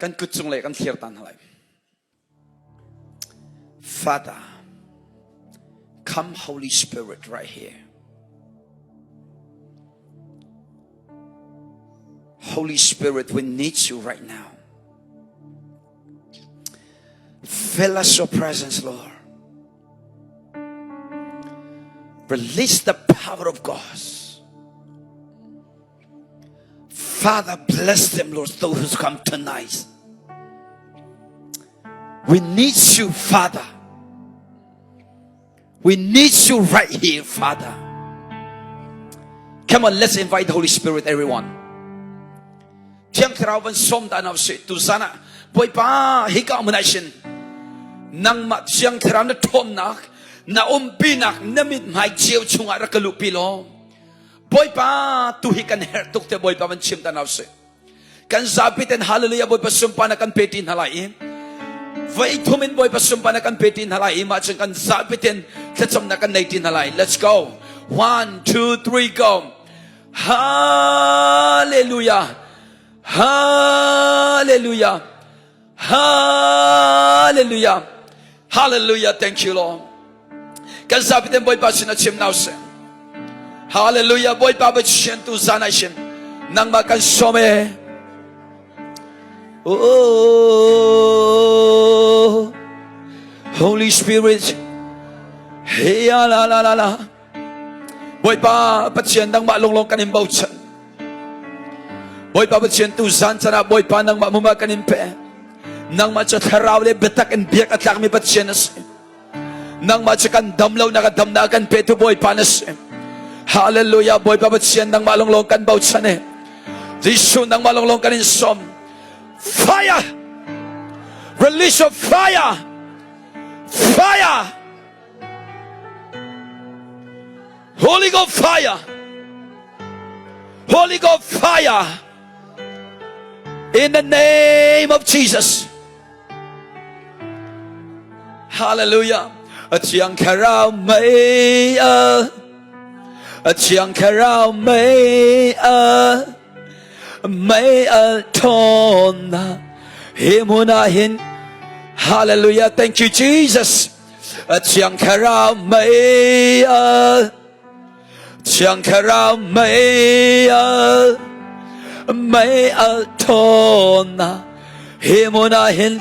Kan kut cung le kan thlir tan halai. Father, come Holy Spirit right here. Holy Spirit, we need you right now. Fill us your presence, Lord. Release the power of God. Father, bless them, Lord, those who come tonight. We need you, Father. We need you right here, Father. Come on, let's invite the Holy Spirit, everyone. Thiang Thlarau van som ta na si tu zana Bawipa hika mun shin nangmah Thiang Thlarau na ṭhawnnak na umpinak na mithmai ceu chungah rak ka luhpi law Bawipa tu hi kan herh tuk te Bawipa van chim ta na si kan zapi ten hallelujah Bawipa sunparnak kan pe ti hna lai i voi thum in Bawipa sunparnak kan pe ti hna lai i mah cun kan zapi ten thlacamnak kan nei ti hna lai let's go one two three go hallelujah hallelujah hallelujah hallelujah thank you Lord kan zapi ten Bawipa sin a chim nau seh hallelujah Bawipa Pathian tu zan ai sim nangmah kan som e oh Holy Spirit hey la la la la Bawipa Pathian nangmah longlong kan in bochan Bawipa Pathian tu zan can ah Bawipa nangmah muma kan in pe nangmah cu thlarau le biatak in biak a tlakmi Pathian a si nangmah cu kan dam lo nak damnak kan pe tu Bawipa na si Hallelujah Bawipa Pathian nangmah longlong kan bochan e Jesuh nangmah longlong kan in som fire release of fire fire Holy Ghost fire Holy Ghost fire in the name of Jesus Hallelujah Thiang Thlarau mei a Thiang Thlarau mei a mei a ṭhawnnak hi hmun ah hin Hallelujah thank you Jesus Thiang Thlarau mei a Thiang Thlarau mei a mei a ṭhawnnak hi hmun ah hin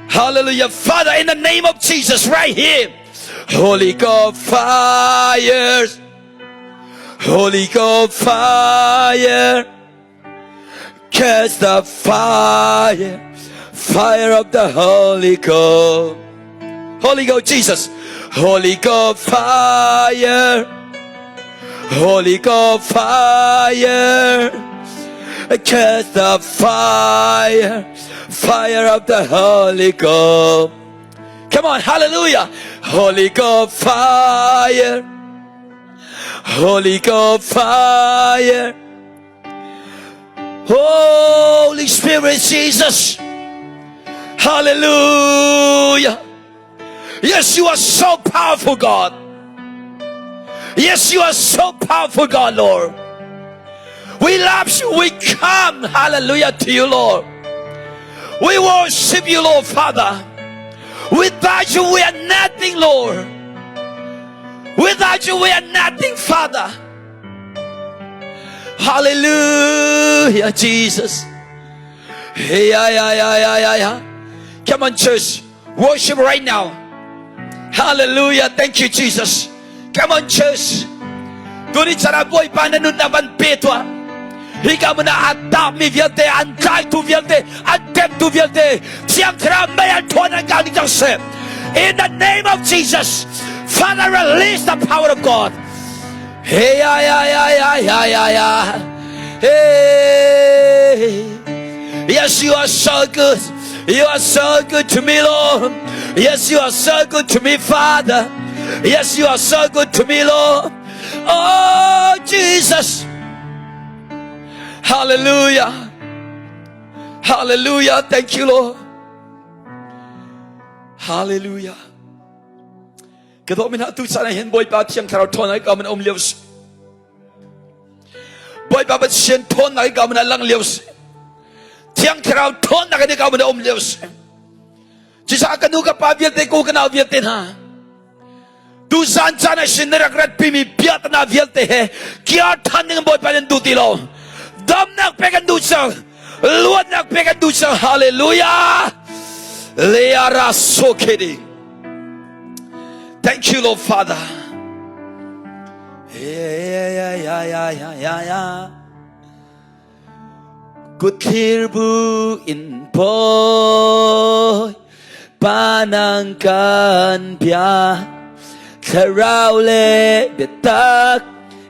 Hallelujah Father in the name of Jesus right here Holy Ghost fire Holy Ghost fire Catch the fire, fire of the Holy Ghost. Holy Ghost, Jesus. Holy Ghost fire, Holy Ghost fire. Catch the fire, fire of the Holy Ghost. Come on, hallelujah. Holy Ghost fire, Holy Ghost fire. Holy Spirit, Jesus. Hallelujah. Yes, you are so powerful, God. Yes, you are so powerful, God, Lord. We love you. We come, hallelujah, to you, Lord. We worship you, Lord, Father. Without you, we are nothing, Lord. Without you, we are nothing, Father. Hallelujah, Jesus. Hey, yeah, yeah, yeah, yeah, yeah, yeah. Come on, church. Worship right now. Hallelujah. Thank you, Jesus. Come on, church. Tuni cara Bawipa na nun van pe tua. Hika muna a mi vialte, an tlaitu vialte, an temtu vialte, Thiang Thlarau mei an ṭhawn an kau ding cang seh. In the name of Jesus, Father, release the power of God. Hey, ya, ya, ya, ya, ya, ya, ya. Hey. Yes, you are so good. You are so good to me, Lord. Yes, you are so good to me, Father. Yes, you are so good to me, Lord. Oh, Jesus. Hallelujah. Hallelujah. Thank you, Lord. Hallelujah. Ka dawh min tu caan ah hin Bawipa Thiang Thlarau ṭhawn ai ka man um lio si. Bawipa Pathian ṭhawn ai ka man lang lio si. Thiang Thlarau ṭhawnnak in hika hmun ah um lio si. Cucaah ka nu ka pa vialte ko ka nau vialte hna tuzan caan ah sin na rak ratpimi piahtana vialte he kiar ṭhan ding Bawipa nan duh ti lo. Damnak pek an duh cang. Luatnak pek an duh cang. Hallelujah. Leara sokhedi. Thank you, Lord Father. Yeah, yeah, yeah, yeah, yeah, yeah, yeah. Kutthlir bu in pawi panang kan bia thlarau le biatak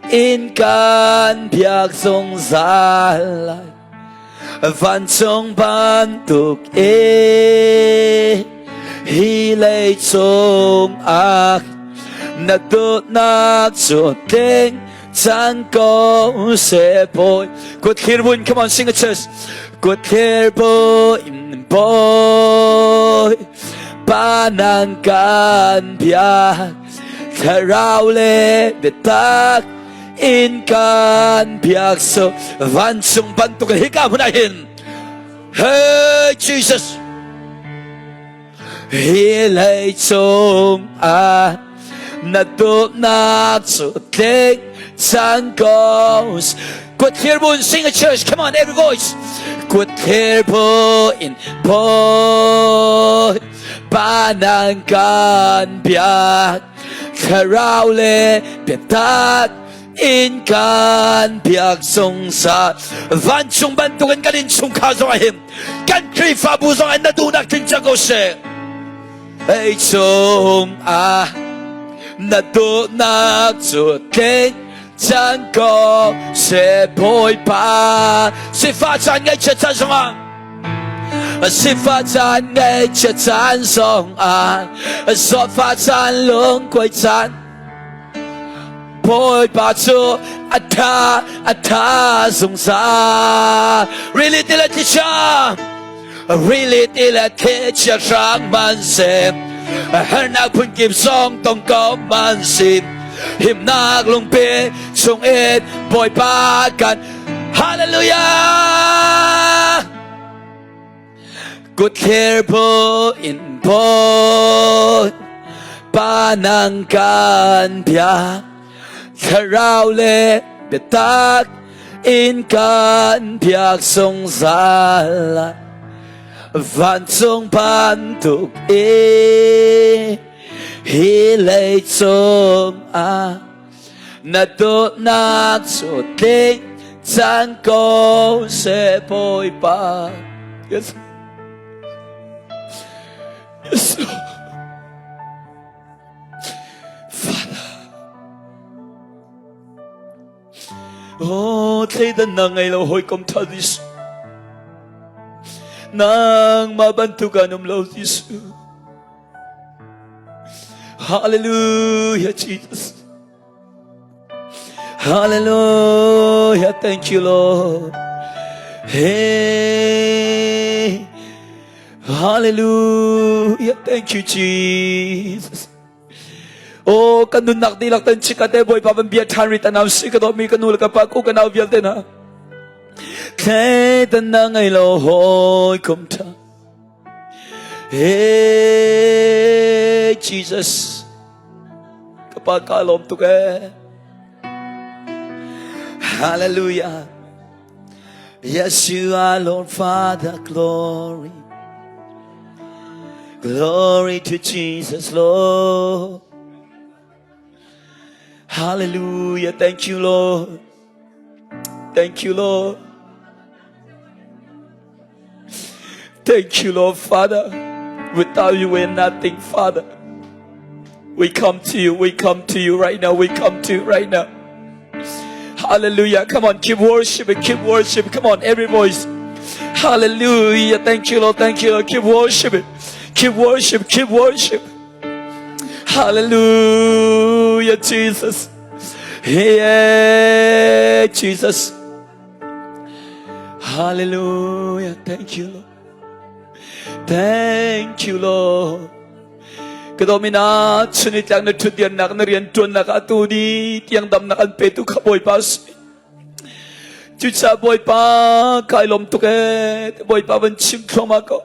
in kan biak zungzal lai vancung bantuk e hi lei cung ah na dawtnak cu tling Cang ko se boy Kutthlir bun come on sing a church Kutthlir bun boy Panang kan biak Thlarau le biatak in kan biak so vancung bantuk hika hmun ah hin Hey Jesus Hi lei cung ah na dawtnak cu tling cang ko. Kutthlir bun sing a church. Come on, every voice. Kutthlir bu in poi panang kan biak thlarau le biatak in kan biak zungzal vancung bantukin kan innchungkhar zong ah hin kan Khrihfabu zong ah na duhnak tling cang ko seh hei chung ah na duhnak cu tling cang ko seh Bawipa sifah caan ngaihchiat caan zongah sifah caan ngaihchiat caan zongah zawtfah caan lungkuai caan Bawipa cu a tha a tha zungzal. Rili ti le thlichia, rili ti le thlichia hrang man se, harnak phunkip zong tong ko man si. Himnak lungpi chung in Bawipa kan Hallelujah! Kutthlir bu in bawi pa nang kan biak thlarau le biatak in kan biak zungzal lai vancung bantuk i hi lei cung ah na dawtnak cu tling cang ko seh Bawipa. Yes. Yes. Father. Oh, thleidannak ngei lo hawikom ṭha Jesuh. Nangmah bantuk an um lo Jesuh. Hallelujah, Jesus. Hallelujah. Thank you, Lord. Hey. Hallelujah. Thank you, Jesus. Oh, kan nunnak dihlak tan chika te Bawipa van bia ṭhan rit anau si ka dawtmi ka nu le ka pa ku ka nau vialte hna. Thleidan na ngei lo hawikom ṭha. Hey Jesus, ka pa ka lawm tuk ee. Hallelujah. Yes, you are Lord Father, glory. Glory to Jesus, Lord. Hallelujah. Thank you, Lord. Thank you, Lord. Thank you, Lord Father. Without you, we're nothing, Father. We come to you. We come to you right now. We come to you right now. Hallelujah. Come on, keep worshiping. Keep worshiping. Come on, every voice. Hallelujah. Thank you, Lord. Thank you, Lord. Keep worshiping. Keep worship. Keep worship. Hallelujah, Jesus. Yeah, Jesus. Hallelujah. Thank you, Lord. Thank you, Lord. Ka domina chuni tlang na thutdian nak na rian tuan nak atu ni tiang dam nak an pe tu kha Bawipa si. Cucaah Bawipa kai lawm tuk ee. Bawipa van chim thluahmah ko.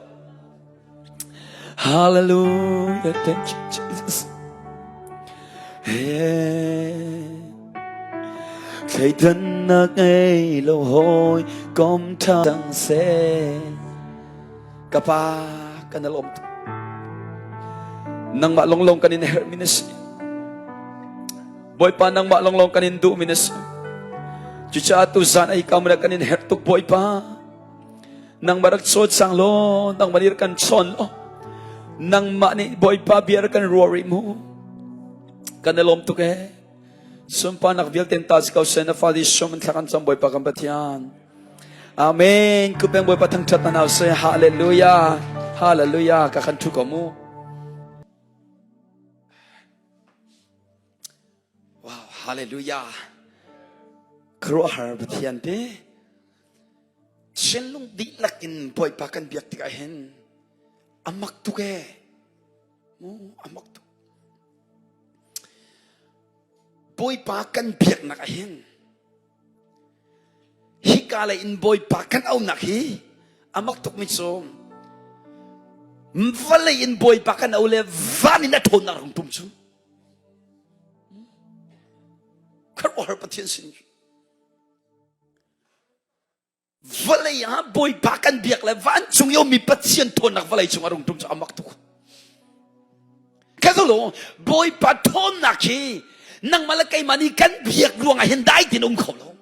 Hallelujah. Thank you, Jesus. Hey. Thleidannak ngei lo hawi kom tha cang seh. Ka pa kan lawm tuk. Nangmah longlong kan in herh mi na si. Bawipa nangmah longlong kan in duh mi na si. Cucaah tu zan ai kam kan in herh tuk Bawipa. Nangmah rak chawn cang law, nangmah nih kan chawn law. Nangmah nih Bawipa bia kan ruah rih mu. Kan i lawm tuk ee. Sunparnak vialte ta si ko seh na fa Jesuh min thla kan cam Bawipa kan Pathian. Amen. Kupeng Bawipa thangṭhat na nau seh. Hallelujah. Hallelujah. Ka kan thu ko mu. Wow, hallelujah. Khuaruahhar Pathian te. Thinlung dihlak in Bawipa kan biak tikah hin amak tuk ee. Mu amak tuk. Bawipa kan biaknak ah hin hika lei in Bawipa kan aunak hi amak tuk mi cu vawlei in Bawipa kan au le van in a ṭhawnnak rung tum cu khuaruahhar Pathian sin Vawlei ah Bawipa kan biak le vancung i ummi Pathian ṭhawnnak vawlei cung a rung ṭum cu a mak tuk. Ka lo Bawipa ṭhawnnak hi nangmah le keimah nih kan biak ruangah hin dai tin um kho lo.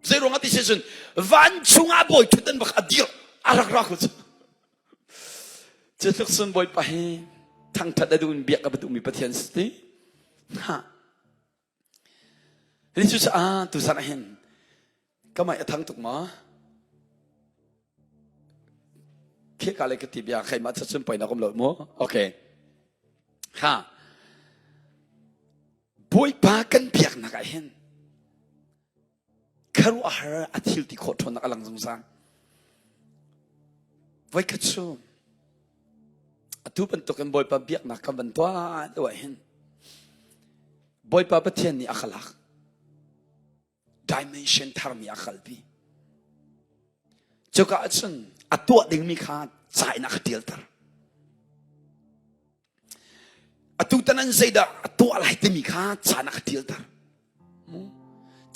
Zei ruangah ti si cun vancung ah bawi ṭhutdan bak a dir a rak ra ko cu. Cu tluk cun Bawipa hi thangṭhat a duh in biak a duhmi Pathian si ti. Ha. Hi cu ah tuzan ah hin ka mei a thang tuk maw? Khika le ka ti bia keimah cu cun poi na um lo mu. Okay. Ha. Bawipa kan biaknak ah hin khuaruahhar a thil ti khawh ṭhawnnak a lang zungzal. Voikhat cu atu bantukin Bawipa biaknak kan van tuah lio ah hin Bawipa Pathian nih a ka lak. Dimension tharmi a kalpi. Cuka ahcun a tuah dingmi kha ca in a ka ṭialter. Atu tan an zeidah a tuah lai timi kha caan a ka ṭialter.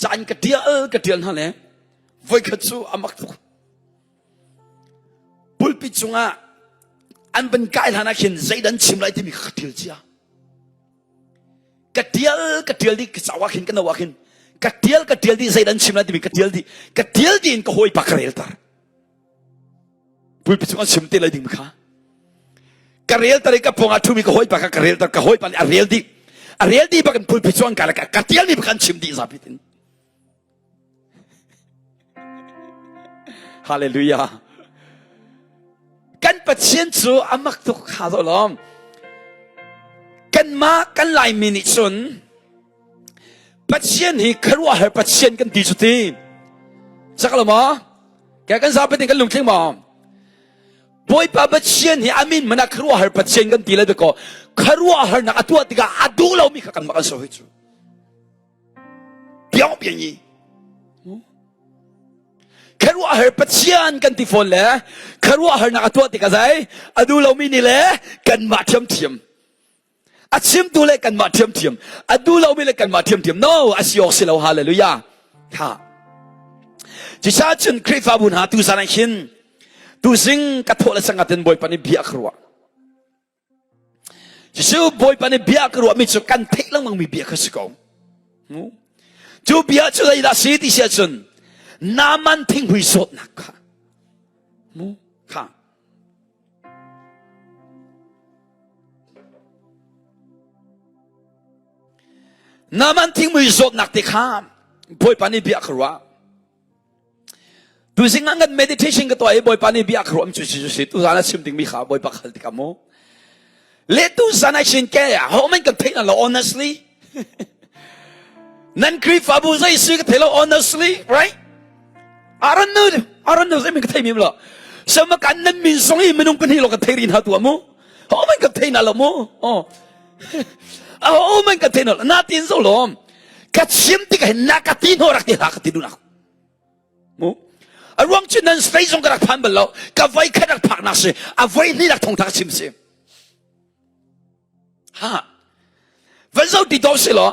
Caan ka ṭial ka ṭial hna le voikhat cu a mak tuk. Pulpit cungah an van kai hlan ah khin zeidah an chim lai timi kha ka ṭial cia. Ka ṭial ka ṭial dih ka cauk ah khin ka no ah khin ka ṭial ka ṭial dih zeidah an chim lai timi ka ṭial dih ka ṭial dih in ka hawipa ka relter. Pulpit cung an chim te lai ding kha ka rel tar i ka pawng ah ṭhumi ka hawipa kha ka rel tar ka hawipa nih a rel dih a rel dih bak in pulpit cung an kai ka tialmi bak an chim dih zapi tin Hallelujah kan Pathian cu a mak tuk kha zo lawm kanmah kan Laimi nih cun Pathian hi khuaruahhar Pathian kan ti cu ti cak lo maw Ke kan zapi kan lungtling maw? Bawipa Pathian hi amin mana khuaruahhar Pathian kan ti le ko khuaruahharnak a tuah tikah a duh lomi kha kan mak an so hi cu. Piang piang yi. Khuaruahhar Pathian kan ti fawn le khuaruahharnak a tuah tikah zai a duh lomi nih le kanmah thiamthiam. A chimtu le kanmah ṭhiamṭhiam, a duh lomi le kanmah ṭhiamṭhiam. No, a si awk si lo. Hallelujah. Ha. Cucaah cun Khrihfabu hna tu zan ah hin tuzing ka thawh le sangah ten Bawipa nih bia ka ruah. Jesuh Bawipa nih bia ka ruahmi cu kan theih lengmangmi bia kha si ko. Cu bia cu zeidah si ti si ahcun Naaman thinghmui zawtnak kha. Mu kha. Naaman thingmui zawtnak te kha Bawipa nih bia ka ruah. Tuzing ah ngan meditation ka tuah i Bawipa nih bia ka ruah cu cu si tuzan ah chim dingmi kha Bawipa khal tikah mu. Le tuzan ah chin ke ho man kan theih na lo honestly. Nan Khrihfabu zei si ka thei lo honestly, right? I don't know. I don't know zei min ka thei mi lo. So ma kan nan min song i minung pahnih lo ka thei rin ha tu mu. Ho man ka thei na lo mu. Oh. Oh man ka thei na na tin zo lom. Ka chim tik hin na ka ti hno rak ti hlah ka ti dunak. Mu. A ruang cu nan state zong ka rak phan bal lo. Ka voi khat rak phak nak si. A voi hnih rak thongtha ka chim si. Ha. Van zo ti to si lo.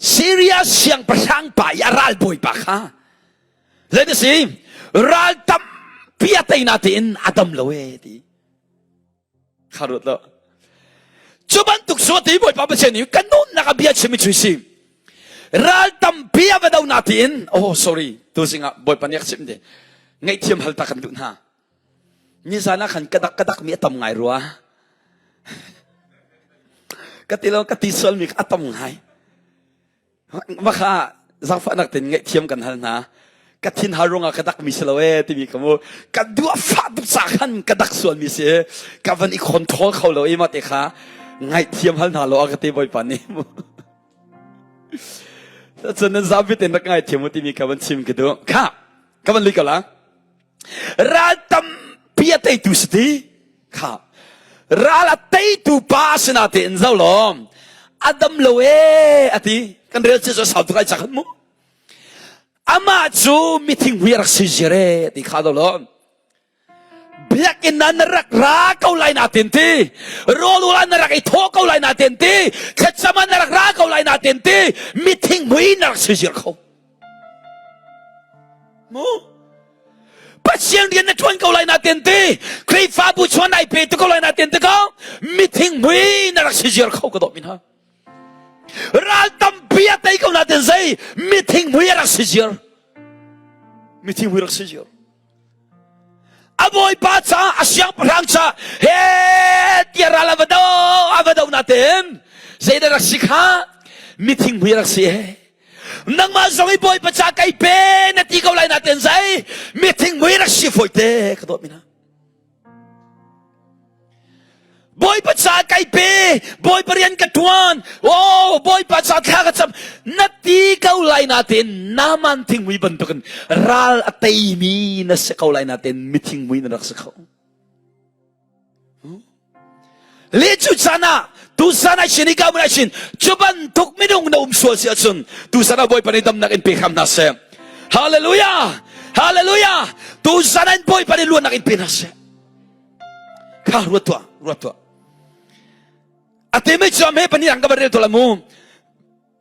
Syria siangpahrang pa i a ralbawi pa kha zei na si ral tampi a tei na tiin a dam lo e ti kha ruat lo cu bantuk su ti bawipa pathian nih kan nunnak a bia chimi cu si ral tampi a va do na tiin oh sorry tu zingah bawipa nih a chim te ngaihthiam hal ta kan duh hna nizan ah khan ka dak ka dak mi a tam ngai rua ka ti lo ka ti sual mi a tam ngai Mah kha zaangfahnak tein ngaihthiam kan hal hna. Ka thin har ruangah ka dakmi si lo ee timi ka mu. Ka duah fah tuk ca khan ka dak sualmi si. Ka van i control kho lo i mah te kha ngaihthiam hal hna lo a ka ti Bawipa nih. Cun nan zapi tein rak ngaithiam u timi ka van chim ka duh. Kha, ka van lui ko la. Ral tampi a teitu si ti. Kha. Ral a teitu pa sinah tein zo law a dam lo ee a ti. Kan rel cu sau tuk ai cak mu. Amah cu mithing hui a rak si ziar ee ti kha do law. Biakinn ah na rak ra ko lai na tin ti. Rawl ul ah na rak i thawh ko lai na tin ti. Thlacam ah na rak ra ko lai na tin ti. Mithing hui na rak si ziar kho. Mu. Pathian rian na ṭuan ko lai na tin ti Khrihfabu chuan ai pe tu ko lai na tin ti ko mithing mui na rak si ziar kho ka dawt min ha ral tampi a tei ko na tin zei mithing mui a rak si ziar mithing mui rak si ziar a bawipa ca a siangpahrang ca he tia ral a va do a va do na tin zei dah rak si kha mithing mui rak si he nangmah zong i bawipa ca kai pe na ti ko lai na ten zai mithing mui rak si foi te ka dawt mina bawipa ca kai pe bawipa rian ka tuan oh bawipa ca thla ka cam na ti ko lai na ten naman thing mui bantukin ral a teimi na si ko lai na ten mithing mui na rak si kho Le cu caan ah tusan ah shin ika mun ah shin cu bantuk minung na um sual si ahcun tusan ah Bawipa nih damnak in pe hram hna seh. Hallelujah! Hallelujah! Tusan ah Bawipa nih luatnak in pe hna seh. Kha ruat tuah, ruat tuah. A te mei cu me pani ang ka rel to la mu.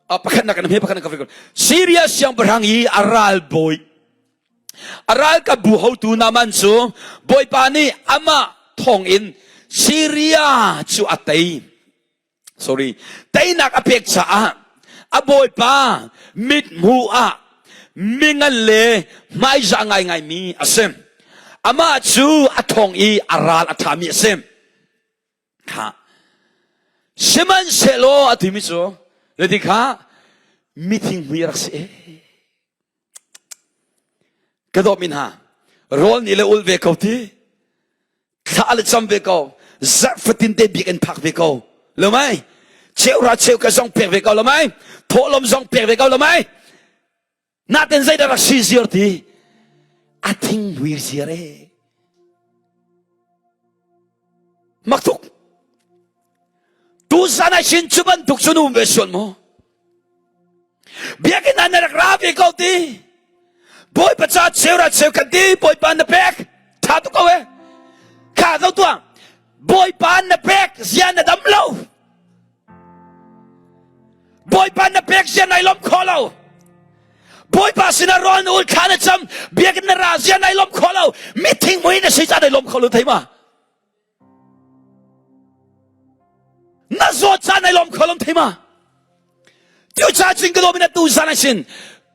A pakhat nak me pakhat nak ka Syria siangpahrang i a ral bawi A ralkapbu hotu Naaman cu Bawipa nih amah thawngin Syria cu a tei. Sorry, teinak a pek caah a bawipa mithmuh ah mingan le hmaizah ngaingaimi a si. Amah cu a thawng i a ral a ṭhami a si. Kha. Sihmanhsehlaw a timi cu, leti kha mithing hmui a rak si. Ka dawtmi hna, rawl nih le ul ve ko ti, thla le cam ve ko, zarh fatin te biakinn phak ve ko. Lo mai? Cheuhra cheuka zong pek ve ko lo mai? Thawhlawm zong pek ve ko lo mai? Natin zeidah rak si ziar ti? A thing huir ziar e. Mak tuk. Tuzan ah shin cu bantuk cu um ve sual maw? Biakinn ah na rak ra ve ko ti. Bawipa ca cheu ra cheu kan ti Bawipa na pek. Tha tuk ko e. Kha zo tuah. Bawipa na pek zia na dam lo. Bawipa na pek zia nai lom kho lo. Bawipa sinah rawl na ul thla na cam biakinn na ra zia nai lom kho lo. Mithing mui na si ca nai lom kho lo thei ma. Na zawt caan ai lawm kho lom thei ma? Tiu cha chin ka dawmin atu zan asin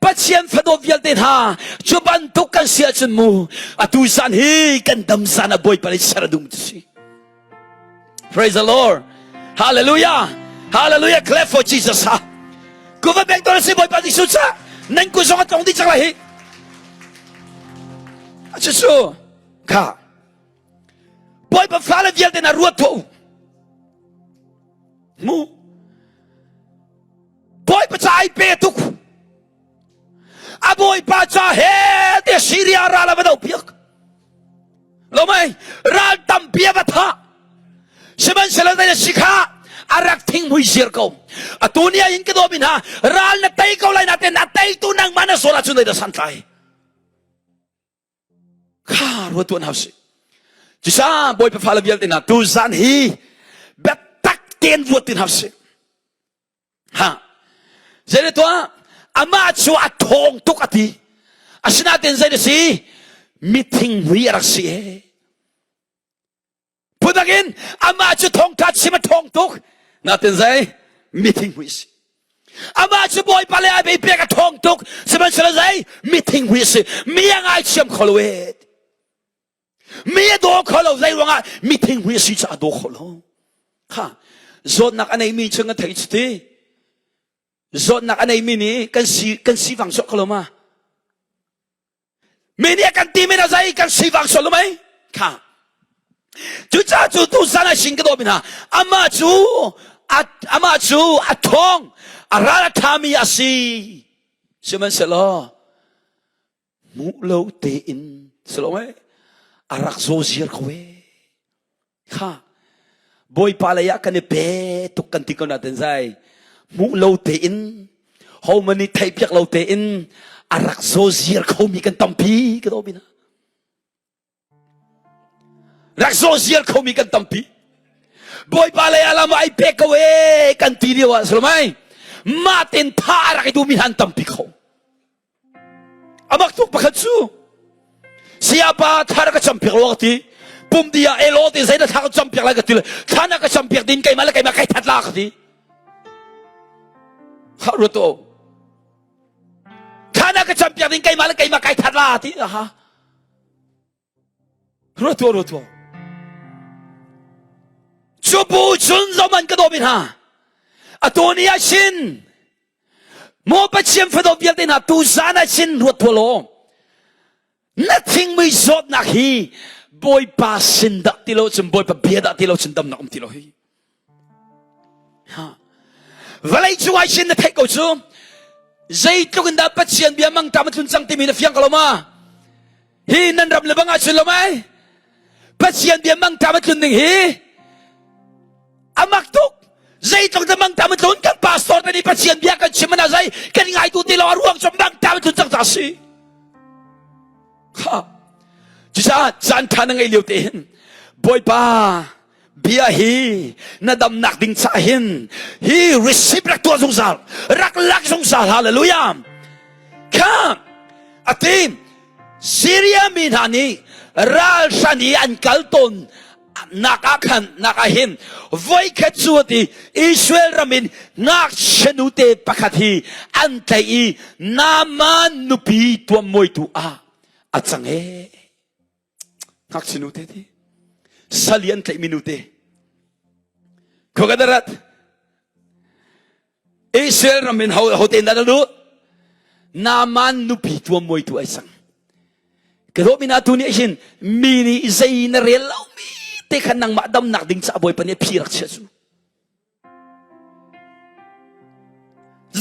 Pathian fadawt vialte hna cu bantuk kan si ahcun mu atu zan hi kan dam zan a Bawipa nih ser a dum ti si. Praise the Lord. Hallelujah. Hallelujah. Clap for Jesus. Ha. Kuva bek to si Bawipa Jesuh cha. Nan ku zong a tlong di chang lai hi. Achu kha Bawipa fale vialte na ruat tuah u. Mu. Bawipa ca ai pe tuk. A Bawipa ca he te Syria ral a va do piak. Lo mai ral tampi a va thah. Sihmanhsehlaw na si kha. A rak thinghmui zir ko. Atu ni ah in ka dawmi hna, ral na tei ko lai nain a teitu nangmah na zawn ahcun zeidah santlai? Kha ruat tuan hau si. Cusa Bawipa fale vialte hna tuzan hi biatak tein ruat tin hau si. Ha. Zei tuah amah cu a thawng tuk a ti. Asinain zei si mithing mui a rak si e. Phundang in amah cu thawngtha chim a thawng tuk. Natin zei mithing mui si. Amah cu Bawipa le a bei pek a thawng tuk. Sihmanhsehlaw zei mithing mui si. Mi a ngaithiam kho lo e. Mi a daw kho lo zei ruangah mithing mui si cu a daw kho lo. Kha zawtnak a neimi cu na thei cu ti. Zawtnak a neimi nih kan si kan sivang sawh kho lo ma. Mi nih a kan ti men a zei kan sivang sual lo mei? Kha. Cucaah cu tu zan ah sin ka dawt mi hna amah cu amah cu a thawng a ral a ṭhami a si. Sihmanhsehlaw hmuh lo tein si lo mei a rak zaw ziar ko ee. Kha Bawipa lei ah kan i pe tuk kan ti ko nain zai hmuh lo tein hohmanh nih theihpiak lo tein a rak zaw ziar khomi kan tampi ka dawmi hna. Rak zaw ziar khomi kan tampi. Bawipa lei ah lam ai pek ko ee kan ti lio ah salmai mah ten tha a rak i duhmi hna an tampi kho. Amak tuk pakhat cu sayapa thla ka campiak lo ka ti pum di ah elo ti zei na thla ka campiak lai ka ti thla na ka campiak din keimah le keimah kai that la ka ti ha ruat o thla na ka campiak din keimah le keimah kai that la ti ha ruat tuah ruat tuah cu bu cun zoman ka dawmi hna atu ni ah shin Maw Pathian fado vialte hna tu zan ah sin ruat tuah law na thingmui zawtnak hi Bawipa sin dah ti lo cun Bawipa bia dah ti lo cun damnak um ti lo hi. Ha. Vawlei cung ah sin na theih ko cu zeitluk in dah Pathian bia mangṭam a tlun cang timi na fiang ko lo ma? Hi nan ram le bang ah cun lo mai? Pathian bia mangṭam a tlun ning hi amak tuk zeitluk da mangṭam a tlun kan pastor te nih Pathian bia kan chim mana zei kan ngai tu ti lo a ruang cu mangṭam a tlun cang ca si kha cucaah caan ṭha na ngei lio te hin Bawipa bia hi na damnak ding ca hin hi receive rak tuah zungzal rak lak zungzal hallelujah kha ati Syria mi hna nih ralhran i an kal tawn nak ah khan nak ah hin voikhat cu ati Israel ram in ngakchia nute pakhat hi an tlaih i Naaman nupi tuammuaitu ah a cang ee ngakchia nute ti sali an tlaihmi nute khuakadarat Israel ram in ho te dah na duh Naaman nupi tuammuaitu ai sang ka dawt mi na tu nih hin mi nih zei na rel lo mi te khan nangmah damnak ding ca Bawipa nih phi rak chia cu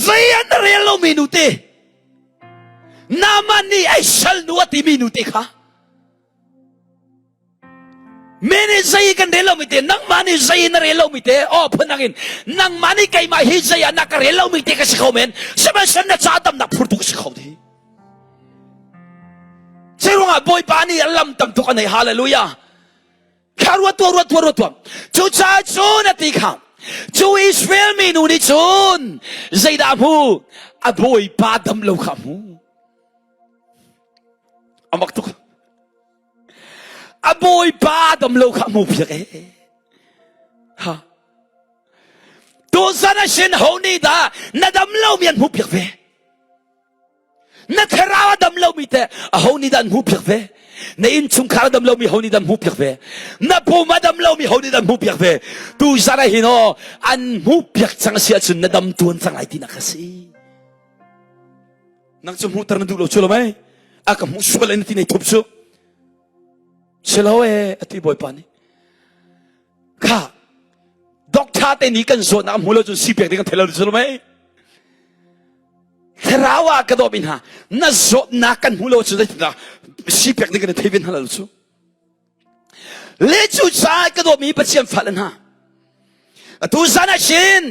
zei an na rel lo mi nu te Naaman nih ai sal nu a timi nu te kha Mi nih zei kan rel lomi te nangmah nih zei na rel lomi te aw phundang in nangmah nih keimah hi zei ah na ka rel lomi te ka si kho men sihmanhsehlaw na ca damnak phurtu ka si kho ti Zeiruangah Bawipa nih a lam tam tuk a nei hallelujah kha ruat tuah ruat tuah ruat tuah cucaah cun a ti kha cu Israel mi nu nih cun zeidah a hmu a Bawipa dam lo kha a hmu a mak tuk A bawipa dam lo kha hmu piak e. Ha. Tuzan a sin ho nih dah na dam lo mi an hmu piak ve. Na thlarau a dam lo mi te a ho nih dah an hmu piak ve. Na innchungkhar a dam lo mi ho nih dah an hmu piak ve. Na pum a dam lo mi ho nih dah an hmu piak ve. Tuzan ah hin aw an hmu piak cang si ahcun na dam tuan cang lai tinak a si. Nang cu hmuhter na duh lo cu lo mei? A ka hmuh sual in ti nei thup cu. Si lo e ati Bawipa nih. Kha doctor te nih kan zawtnak hmu lo cun si pek ding kan thei lo cu lo mei? Thlarau ah ka dawt mi hna na zawtnak kan hmu lo cun zeitindah si pek ding kan thei ve hna lo cu. Le cu caah ka dawtmi Pathian fale hna. Atu zan ah shin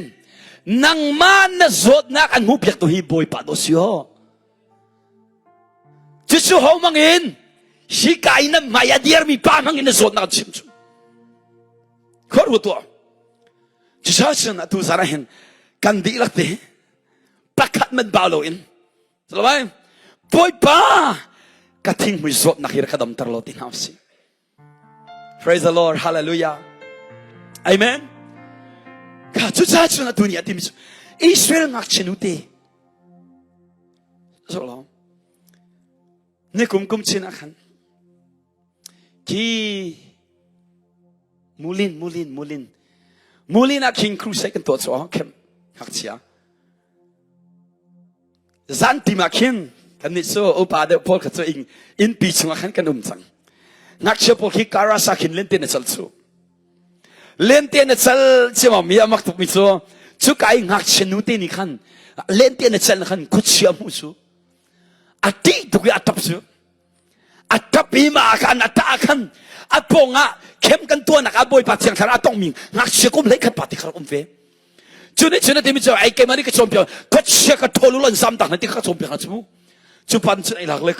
nangmah na zawtnak an hmuh piak tu hi Bawipa do si ho. Cucu ho mangin hika i nan hmai a dirmi pa hmangin na zawtnak an chim cu. Khor ru tuah. Cucaah cun atu zan ah hin kan dihlak te pakhat man bau loin Salawai Bawipa ka thinghmui zawtnak hi ka damter lo ti hna usih. Praise the Lord. Hallelujah. Amen. Kha cucaah cun atu ni a timi cu Israel ngakchia nu te zoh lo ni kum kum chin ah khan khi mulin mulin mulin mulin ah king crusade kan tuah cu khem ngakchia Zantim ah khin kannih cu upa deuh pawl kha cu innpi chungah khan kan um cang. Ngakchia pawl khi karasa khin lente na cal cu. Lente na cal ciamami a mak tukmi cu cuka i ngakchia nu te nih khan lente na cal na khan khuachia hmuh cu a ṭih tuk i a ṭap cu. A ṭap i mah ah khan a ṭah ah khan a pawng ah khem kan tuahnak ah Bawipa Thiang Thlarau a tongmi ngakchia kum 11 pa ti kha rak um ve. Cu nih cun a timi cu ai keimah nih ka cawnpiak khuachia ka ṭhawl u lan zam tak na ti kha ka cawnpiak hna cu mu. Cu pa nih cun ai lak le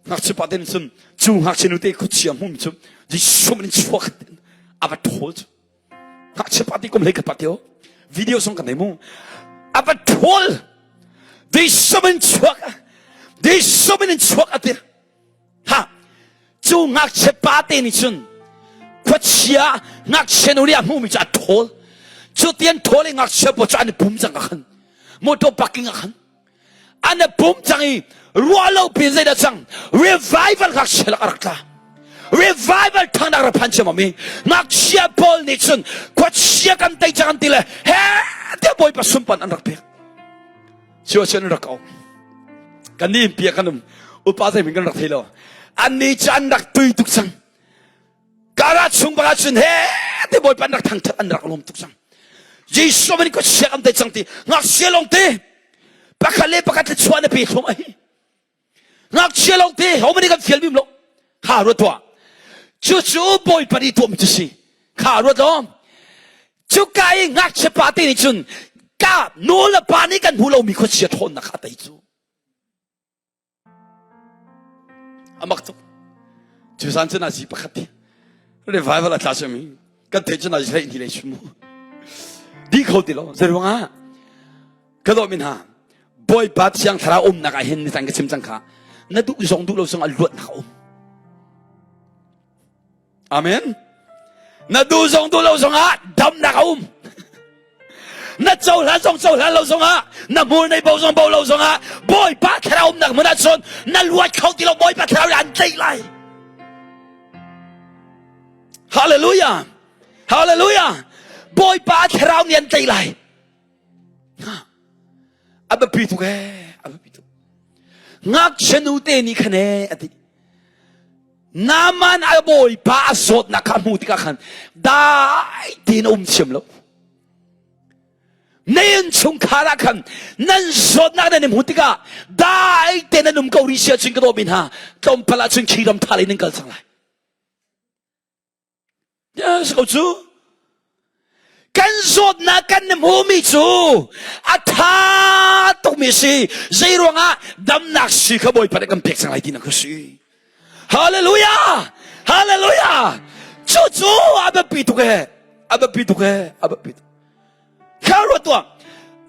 ngakchia pa te nih cun cu ngakchia nu te khuachia hmumi cu Jesuh min in chuak a va ṭhawl cu. Ngakchia pa ti kum 11 pa ti o video song kan nei mu. A va ṭhawl Jesuh min chuak Jesuh min in chuak a ti. Ha cu ngakchia pa te nih cun khuachia ngakchia nu nih a hmuhmi cu a ṭhawl cu tian ṭhawl i ngakchia pawl cu an i pum cang ah khan motor parking ah khan an i pum cang i ruah lo pin zeidah cang revival ngakchia lak a rak tla revival thangnak rak phan ciam mi ngakchia pawl nih cun khuachia kan tei cang an ti le he tiah bawipa sunpan an rak pek Cu cun rak um. Kan nih pia kan um. Upa zei kan rak thei lo. An nih cu an rak tui tuk cang. Kara chung baka cun he te bawipa an rak thangthat an rak lawm tuk cang. Jesuh man ko siak an te cang ti ngakchia lawng te pakhat le pakhat le chuah na pe thlum ai. Ngakchia lawng te ho mani kan fial bim lo. Kha ruat tuah. Cu cu bawipa nih tuahmi cu si. Kha ruat lo. Cuka i ngakchia pa te nih cun ka nu le pa nih kan hmu lomi khuachia ṭhawnnak kha a tei cu. A mak tuk. Cu zan cu nazi pakhat hi revival a tla cami kan theih cu nazi hlei ni lei chim mu. Di kho ti lo. Zeiruangah ka dawh min ha Bawipa thiang thlarau umnak ah hin ni cang ka chim cang kha na duh zong duh lo zong a luatnak a um. Amen. Na duh zong duh lo zongah damnak a um. Na cohlan zong cohlan lo zongah na hmur nei bo zong bo lo zongah Bawipa thlarau umnak hmun ah cun na luat kho ti lo Bawipa thlarau an tlaih lai. Hallelujah. Hallelujah. Bawipa thlarau nih an tlaih lai. A biapi tuk ee, a biapi tuk. Ngakchia nu te nih khan ee a ti. Naaman a bawipa a zawtnak kha a hmuh tikah khan dai tein a um thiam lo. Na innchungkhar ah khan nan zawtnak nan i hmuh tikah dai tein nan um ko rih si ahcun ka dawtmi hna tlawmpal ahcun khi ram tha lei nan kal cang lai. Yes, ko cu. Kan zawtnak kan hmuhmi cu a tha tukmi si. Zei ruangah damnak si kha Bawipa nih kan pek cang lai ti na ka si. Hallelujah! Hallelujah! Cu cu a biapi tuk ee. A biapi tuk ee. A biapi tuk. Kha ruat tuah.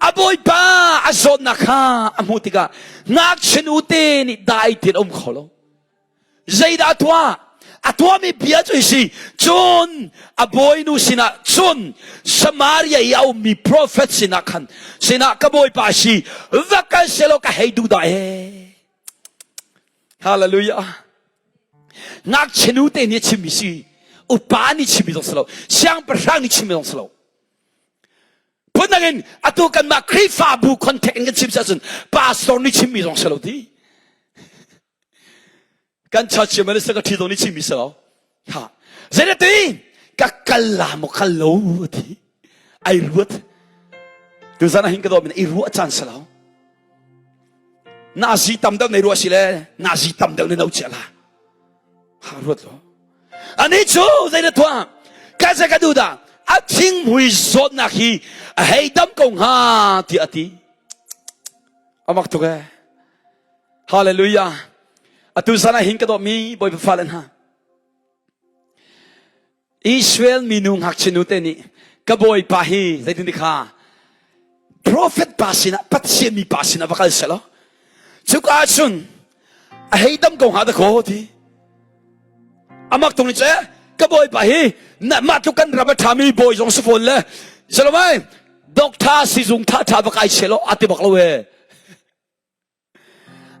A Bawipa a zawtnak kha a hmuh tikah ngakchia nu te nih dai tein a um kho lo. Zeidah a tuah? A tuahmi bia cu hi si. Cun a bawinu sinah cun Samaria i a ummi profet sinah khan sinah ka bawipa si va kal selaw ka hei duh dah ee. Hallelujah. Ngakchia nu te nih a chimmi si. Upa nih chimmi zong si lo. Siangpahrang nih chimmi zong si lo. Phundang in atu kanmah Khrihfabu contact in kan chim si ahcun pastor nih chimmi zong si lo ti. Kan church chairman ka ṭhi zong nih chimmi si lo. Ha. Zeiti ka kal la maw kal lo ti. Ai ruat. Tuzan ah hin ka dawt min i ruah caan si lo. Nazi tam deuh nei ruah si le nazi tam deuh ne no chia la. Ha ruat lo. Ani cu zei na tuah? Ka ze ka duh dah. A thinghmui zawtnak hi a hei dam ko hnga tiah a ti. Amak tuk ee. Hallelujah. Atu zan ah hin ka dawtmi Bawipa fale hna. Israel minu ngakchia nu te nih ka bawipa hi zeitin ti kha prophet pa sinah Pathian mi pa sinah va kal selaw cuka ahcun a hei dam ko hnga dah ti amak tung ni che ka bawipa hi na mah tluk kan ram a ṭhami bawi zong si fawn le salomai doctor sizung tha tha va kai selaw a ti bak lo e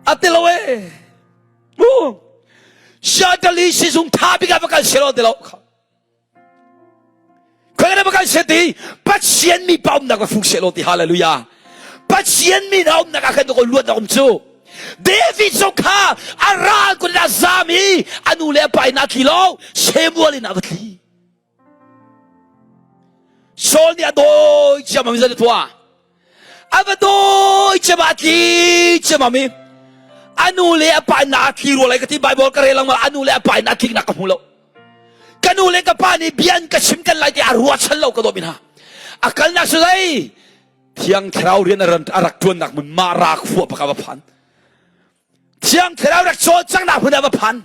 A ti lo e. Mu. Siatali sizung tha bik ah va kal selaw ti lo. Khoi na va kal se ti Pathian mi pa umnak va fung selaw ti hallelujah. Pathian mi na umnak ah khan ko luat na um cu. David zong kha a ral kun a zam i a nu le a pa in a tli lo Samuel in a va tli. Saul nih a dawi ciammam i zei tuah? A va dawi ciam a tli ciammam i a nu le a pa in a tli rua lai ka ti Bible ka rel lengmang a nu le a pa in a tliknak ka hmu lo. Ka nu le ka pa nih bia an ka chim kan lai ti a ruahchan lo ka dawt mi hna. A kalnak cu zei? Thiang Thlarau rian a rak ṭuannak hmun Mara khua bak a va phan. Thiang Thlarau rak cawlcanghnak hmun ah va phan.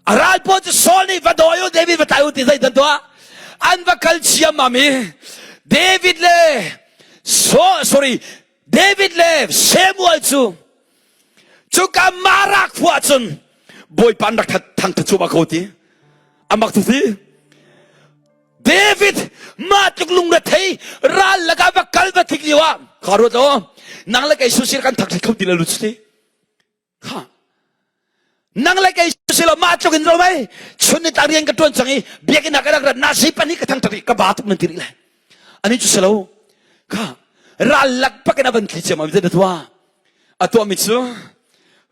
A ral pawl cu Saul nih va dawi u David va tlai u ti zei dan tuah. An va kal ciammam i David le so, sorry David le Samuel cu cuka Mara khua cun Bawipa an rak thangthat cuahmah ko ti. Amak tu ti. David mah tluk lungrethei ral lakah va kal va tlik lio ah kha ruat lo nang le kei susir kan thak kho ti lo lu ti kha nang le kei si lo mah tluk in ro mai chun ni tang rian ka tuan cang i biakinn ah ka rak rat na si pan hi ka thang thak ka ba tuk nan ti rih lai ani cu si lo kha ral lak pakin a van thli ciam am te tua a tuah mi cu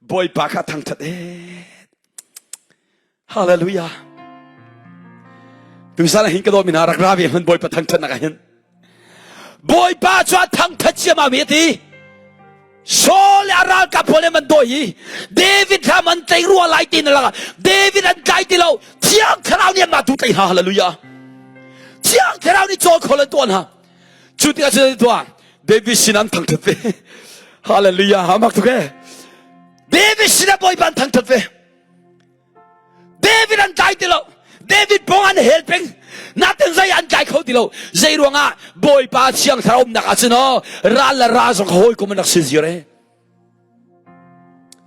bawipa kha thangthat e Hallelujah. Tuzan ah hin ka dawt mi hna rak ra ve hman Bawipa thangthatnak ah hin. Bawipa cu a thangthat ciammam hi a ti. Saul le a ralkap pawl an dawi i David hram an tlai rua lai ti na lakah David an tlai ti lo Thiang Thlarau nih anmah tu tlai hna hallelujah Thiang Thlarau nih cawl khawl an tuah hna cu tikah cun tuah David sin an thangthat ve hallelujah amak tuk e David sinah Bawipa an thangthat ve David an tlai ti lo. David pawng an hel peng. Natin zei an tlai kho ti lo. Zei ruangah Bawipa thiang thlarau umnak ah cun aw ral le ra zong hawikom an rak si zir e.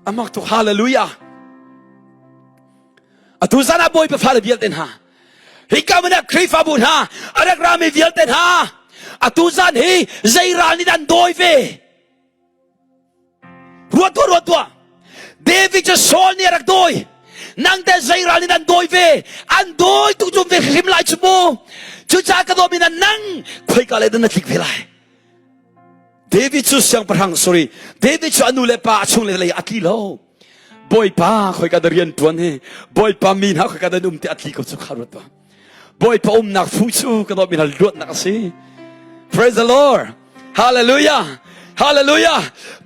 Amak tuk hallelujah. Atu zan ah Bawipa fale vialte hna. Hika mun ah Khrihfabu hna a rak rami vialte hna. Atu zan hi zei ral nih an dawi ve. Ruat tuah, ruat tuah. David cu Saul nih a rak dawi. Nang te zei ral in an dawi ve. An dawi tu cu ve hrim lai cu mu. Cucaah ka dawmi na nang khoika le na tlik ve lai. David cu siangpahrang sorry David cu a nu le pa a chung le lei a tli lo. Bawipa khoika da rian tuan hi Bawipa mi hna khoika da um ti a tli ko cu kha ruat tuah. Bawipa umnak fu cu ka dawtmi hna luatnak a si. Praise the Lord. Hallelujah. Hallelujah.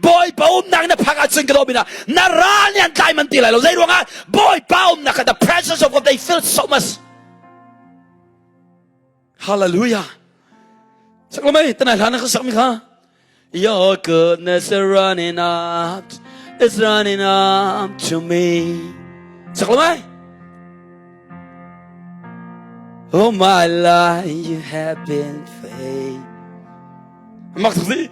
Bawipa umnak na phak ahcun ka dawtmi hna na ral nih an tlai man ti lai lo. Zei ruangah Bawipa umnak the presence of God they feel so much. Hallelujah. Sak lamai tanai hla na ka sak mi kha. Your goodness is running up, is running up to me. Sak lamai. Oh my life, you have been faithful. Mak tuk si.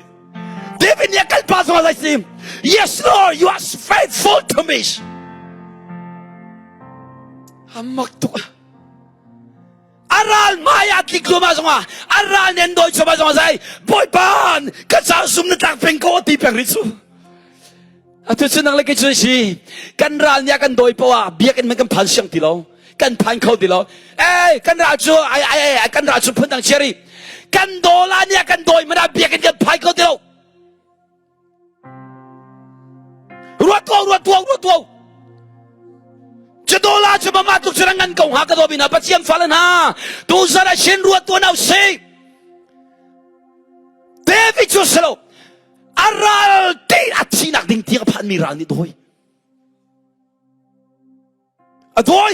David nih a kal pa zong a si. Yes Lord, you are faithful to me. Amak tuk. A ral hmai ah tlik luama zongah a ral nen dawi choma zongah zai Bawipa ka ca zum na tlak peng ko ti peng rih cu. Atu cu nang le kei cu si kan ral nih a kan dawi poah biakinn man kan phan siang ti lo kan phan kho ti lo ei kan ral cu ai ai ai kan ral cu phun dang chiari kan dawla nih a kan dawi mana biakinn kan phai kho ti lo Ruat tuah, ruat tuah, ruat tuah. Cu dola cu mama tluk cu ngan ko hnga ka dawmi hna Pathian fale hna tu zan ah shin ruat tuah nau si. David cu si lo a ral te a thinak ding tiang a phanmi ral nih dawi. A dawi.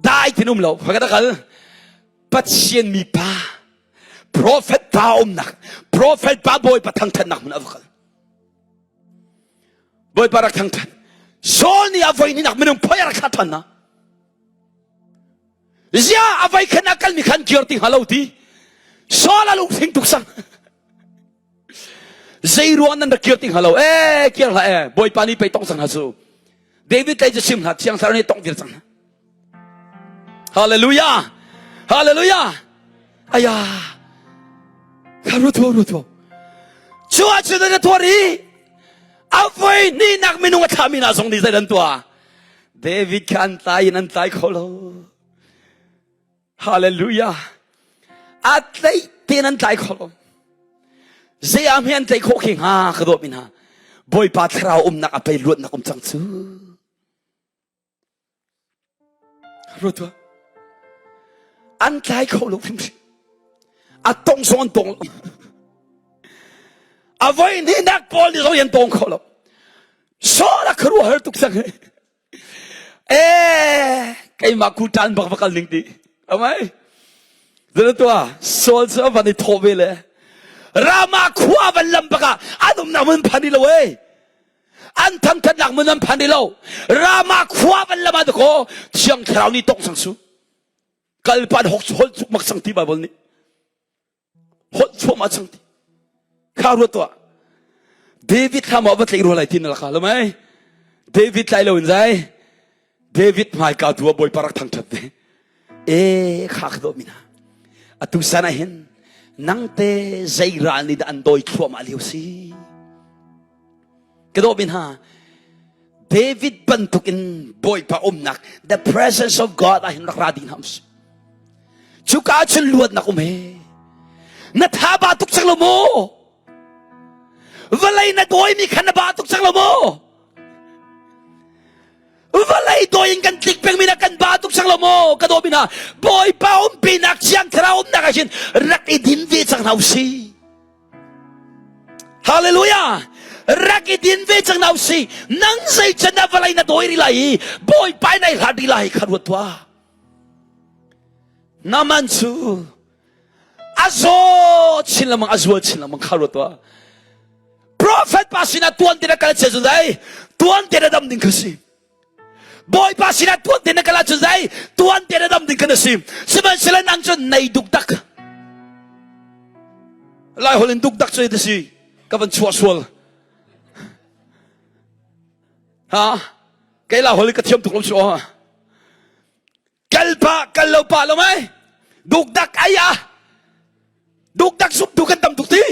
Dai tin um lo. Ka kal. Pathian mi pa prophet pa umnak prophet pa Bawipa thangthatnak hmun a va kal. Bawipa rak thangthat. Saul nih a voi nak minung phoi a rak thlah than na. Zia a vai khan a kalmi khan kir ti hnga lo ti. Saul a lungthing tuk sang. Zei ruang nan rak kir ti hnga lo eh kir hlah eh Bawipa nih pei tong cang hna cu. David lei cu chim hlah thiang thlarau nih tong dir cang hna. Hallelujah! Hallelujah! Aya! Kha ruat ruat ruat. Cu ahcun na tuar i a voi hnihnak minung a thlahmi hna zong nih zei an tuah? David kha an tlai in an tlai kho lo. Hallelujah! A tlaih tein an tlai kho lo. Zei ah hme an tlaih khawh khi hnga ka dawt mi hna. Bawipa thlarau umnak a pei luatnak um cang cu. Ruat tuah. An tlai kho lo hrimhrim. A tong zong an tong lo. A voi hnihnak pawl nih zong an tong kho lo. Saul a khuaruahhar tuk cang. Eh, keimah kutan bak va kal ning ti. Amai. Zan tua Saul cu a van i thawh ve le Rama khua van lam bak ah an umnak mun phan lo eh. An thangthatnak mun an phan lo. Rama khua van lam ah ko thiang thlarau nih tong sang su. Kalpan hok hol cuk mak sang ti Bible nih. Holh chuahmah cang ti. Kha ruat tuah. David thla maw va tlaih rua lai ti na laka lo mei? David tlai lo in zai. David hmaika tu ah Bawipa rak thangṭhat ve. E kha ka dawh mi hna. Atu san ah hin nangte zei ral nih dah an dawi thluahmah lio si? Ka dawh mi hna. David bantuk in Bawipa umnak the presence of God ah hin rak ra ding hna usih. Cuka ah cun luatnak um he. Na tha ba tuk cang lo maw? Vawlei na dawimi kha na ba tuk cang lo maw? Vawlei dawi in kan tlik pengmi na kan ba tuk cang lo maw? Ka dawmi hna, Bawipa umpinak Thiang Thlarau umnak ah hin rak i din ve cang hna usih. Hallelujah! Rak i din ve cang hna usih. Nang zei can dah vawlei na dawi rih lai i Bawipa in ai hlat rih lai kha ruat tuah. Naman cu a zaw chin lengmang a zual chin lengmang kha ruat tuah. Prophet pa sinah tuan te na kal che cun zai tuan te na dam ding kha si. Bawipa sinah tuan te na kal ahcun zai tuan te na dam ding kha na si. Sihmanhsehlaw nang cun nei dukdak. Lai holh in dukdak cu ta si. Ka van chuah sual. Ha? Kei la holh ka thiam tuk lo su. Kal pa kal lo pa lo mai dukdak ai a dukdak sup tu kan tam tuk ti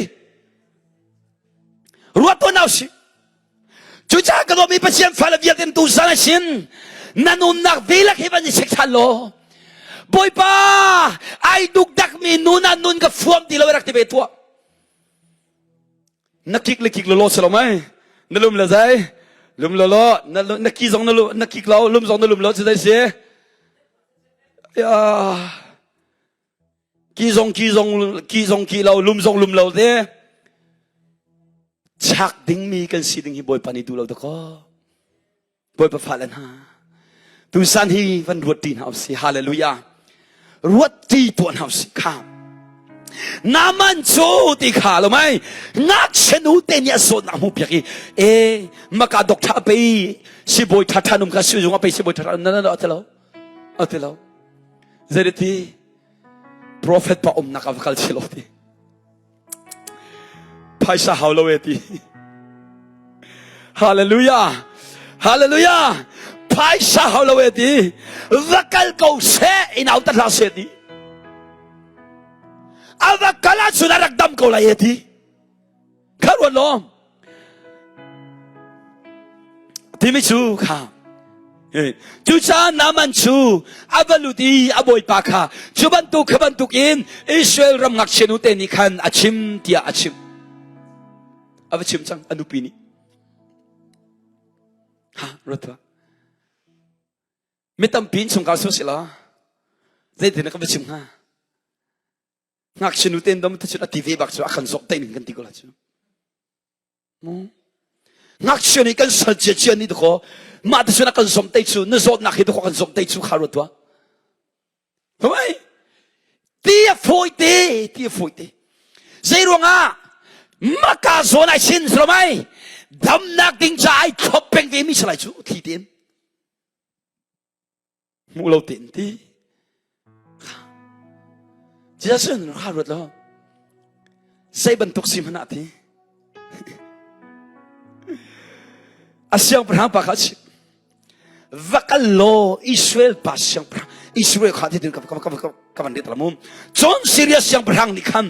ruat to nau si cucaah ka dawmi Pathian fale vialte tu san sin na nunnak dihlak hi van i check than law Bawipa ai dukdak mi nun ah nun ka fuam ti lo rak ti ve tuah Na kik le kik lawlaw si lo mei? Na lum le zei? Lum lawlaw. Na, na ki zong na, na kik lo, lum zong na lum lo, cu zei si? Ya. Ki zong ki zong ki zong ki lo, lum zong lum lo te. Chak dingmi kan si ding hi Bawipa nih duh lo dakaw. Bawipa fale hna tusan hi van ruat ṭi hna usih hallelujah ruat ṭi tuah hna usih kha Naaman cu ti kha lo mai ngakchia nu te nih a zawtnak hmu piak i e maka doctor a pei sibawi ṭha ṭha num kha sizung a pei sibawi ṭha ṭha na na a ti lo a ti lo zeiti prophet pa umnak a va kal si lo ti Phaisa hau lo e ti. Hallelujah. Hallelujah. Phaisa hau lo e ti. Va kal ko seh in au ta hlah seh ti. A va kal ahcun a rak dam ko lai e ti. Kha ruat law. Timi cu kha Cucaah Naaman cu a va lut i a bawipa kha cu bantuk kha bantuk in Israel ram ngakchia nute nih khan a chim tiah a chimh. A va chim cang a nupi nih. Ha, ruat tuah. Mi tampi in chungkhar su si law zeitin ka va chim hnga? Ngakchia nute in dom te a ti ve bak cu a kan zawh te ning kan ti ko la cu. Ngakchia nih kan sal ciacia nih dakaw mah te cun a kan zomh te cu na zawtnak hi dakaw kan zomh te cu kha ruat tuah. Hoi! Ti a fawi te, ti a fawi te. Zei ruangah maka zawn ai sin salomai damnak ding ca ai thlop peng ve mi salai cu thli tein hmuh lo tein ti Jesus kha ruat lo zei bantuk si hmanh ah ti a siangpahrang pa kha a va kal law Israel pa siangpahrang Israel kha ti ka ka ka ka van ret mu cun Syria siangpahrang nih khan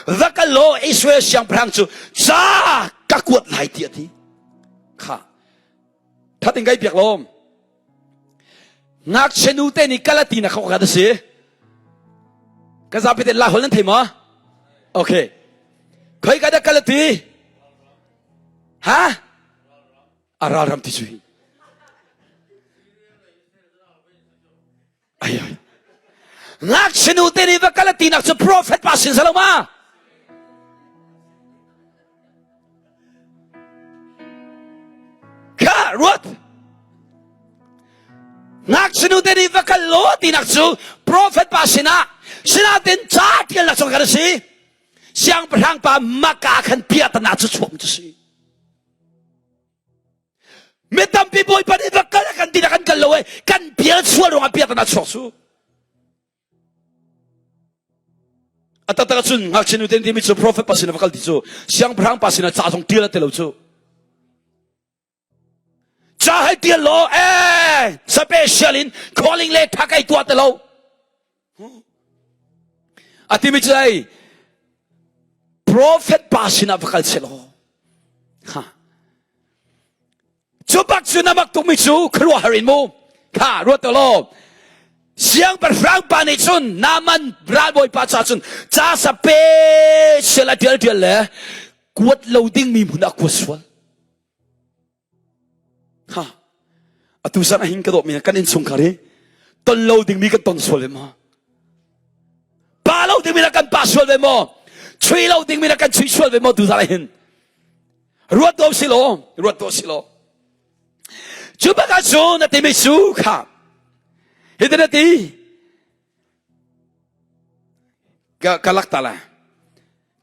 va kal law Israel siangpahrang cu ca ka kuat lai ti a ti kha thatin kai piak lom ngakchia nu te nih kal a ti na kho ka si ka zapi te la hol nan thei ma okay khoi ka da kal a ti ha a ralram ti cu hi ai ai ngakchia nu te nih va kal a tinak cu prophet pa sin salo ma kha ruat ngakchia nu te nih va kal law tinak cu prophet pa sinah sinatin ca tialnak cu kan si siangpahrang pa maka khan piatana cu chuak cu si Mi tampi Bawipa nih va kal kan ti kan kal lo e kan pial sual ruangah piak na chuak su. A taktak cun ngakchia nu ten timi cu prophet pa sin va kal ti cu siangpahrang pa sinah ca zong tial te lo cu. Ca hai tial lo eh special in calling le thakai tua te lo. A timi cu ei prophet pa sinah va kal seh law ha cu bak cu na mak tukmi cu khuaruahhar in mu kha ruat law siangpahrang pa nih cun Naaman ralbawi pa ca cun ca sape sel a tial tial le kuat lo dingmi hmun ah kuat sual Ha. Atu zan ahin ka dawtmi kan innchungkhar hi ton lo dingmi kan ton sual ve maw? Pa lo dingmi na kan pa sual ve maw? Chui lo dingmi na kan chui sual ve maw tu zan ahin? Ruat to si law, ruat to si law. Cu bak ah cu na timi su kha. Hi na ti. Ka ka lak ta lai.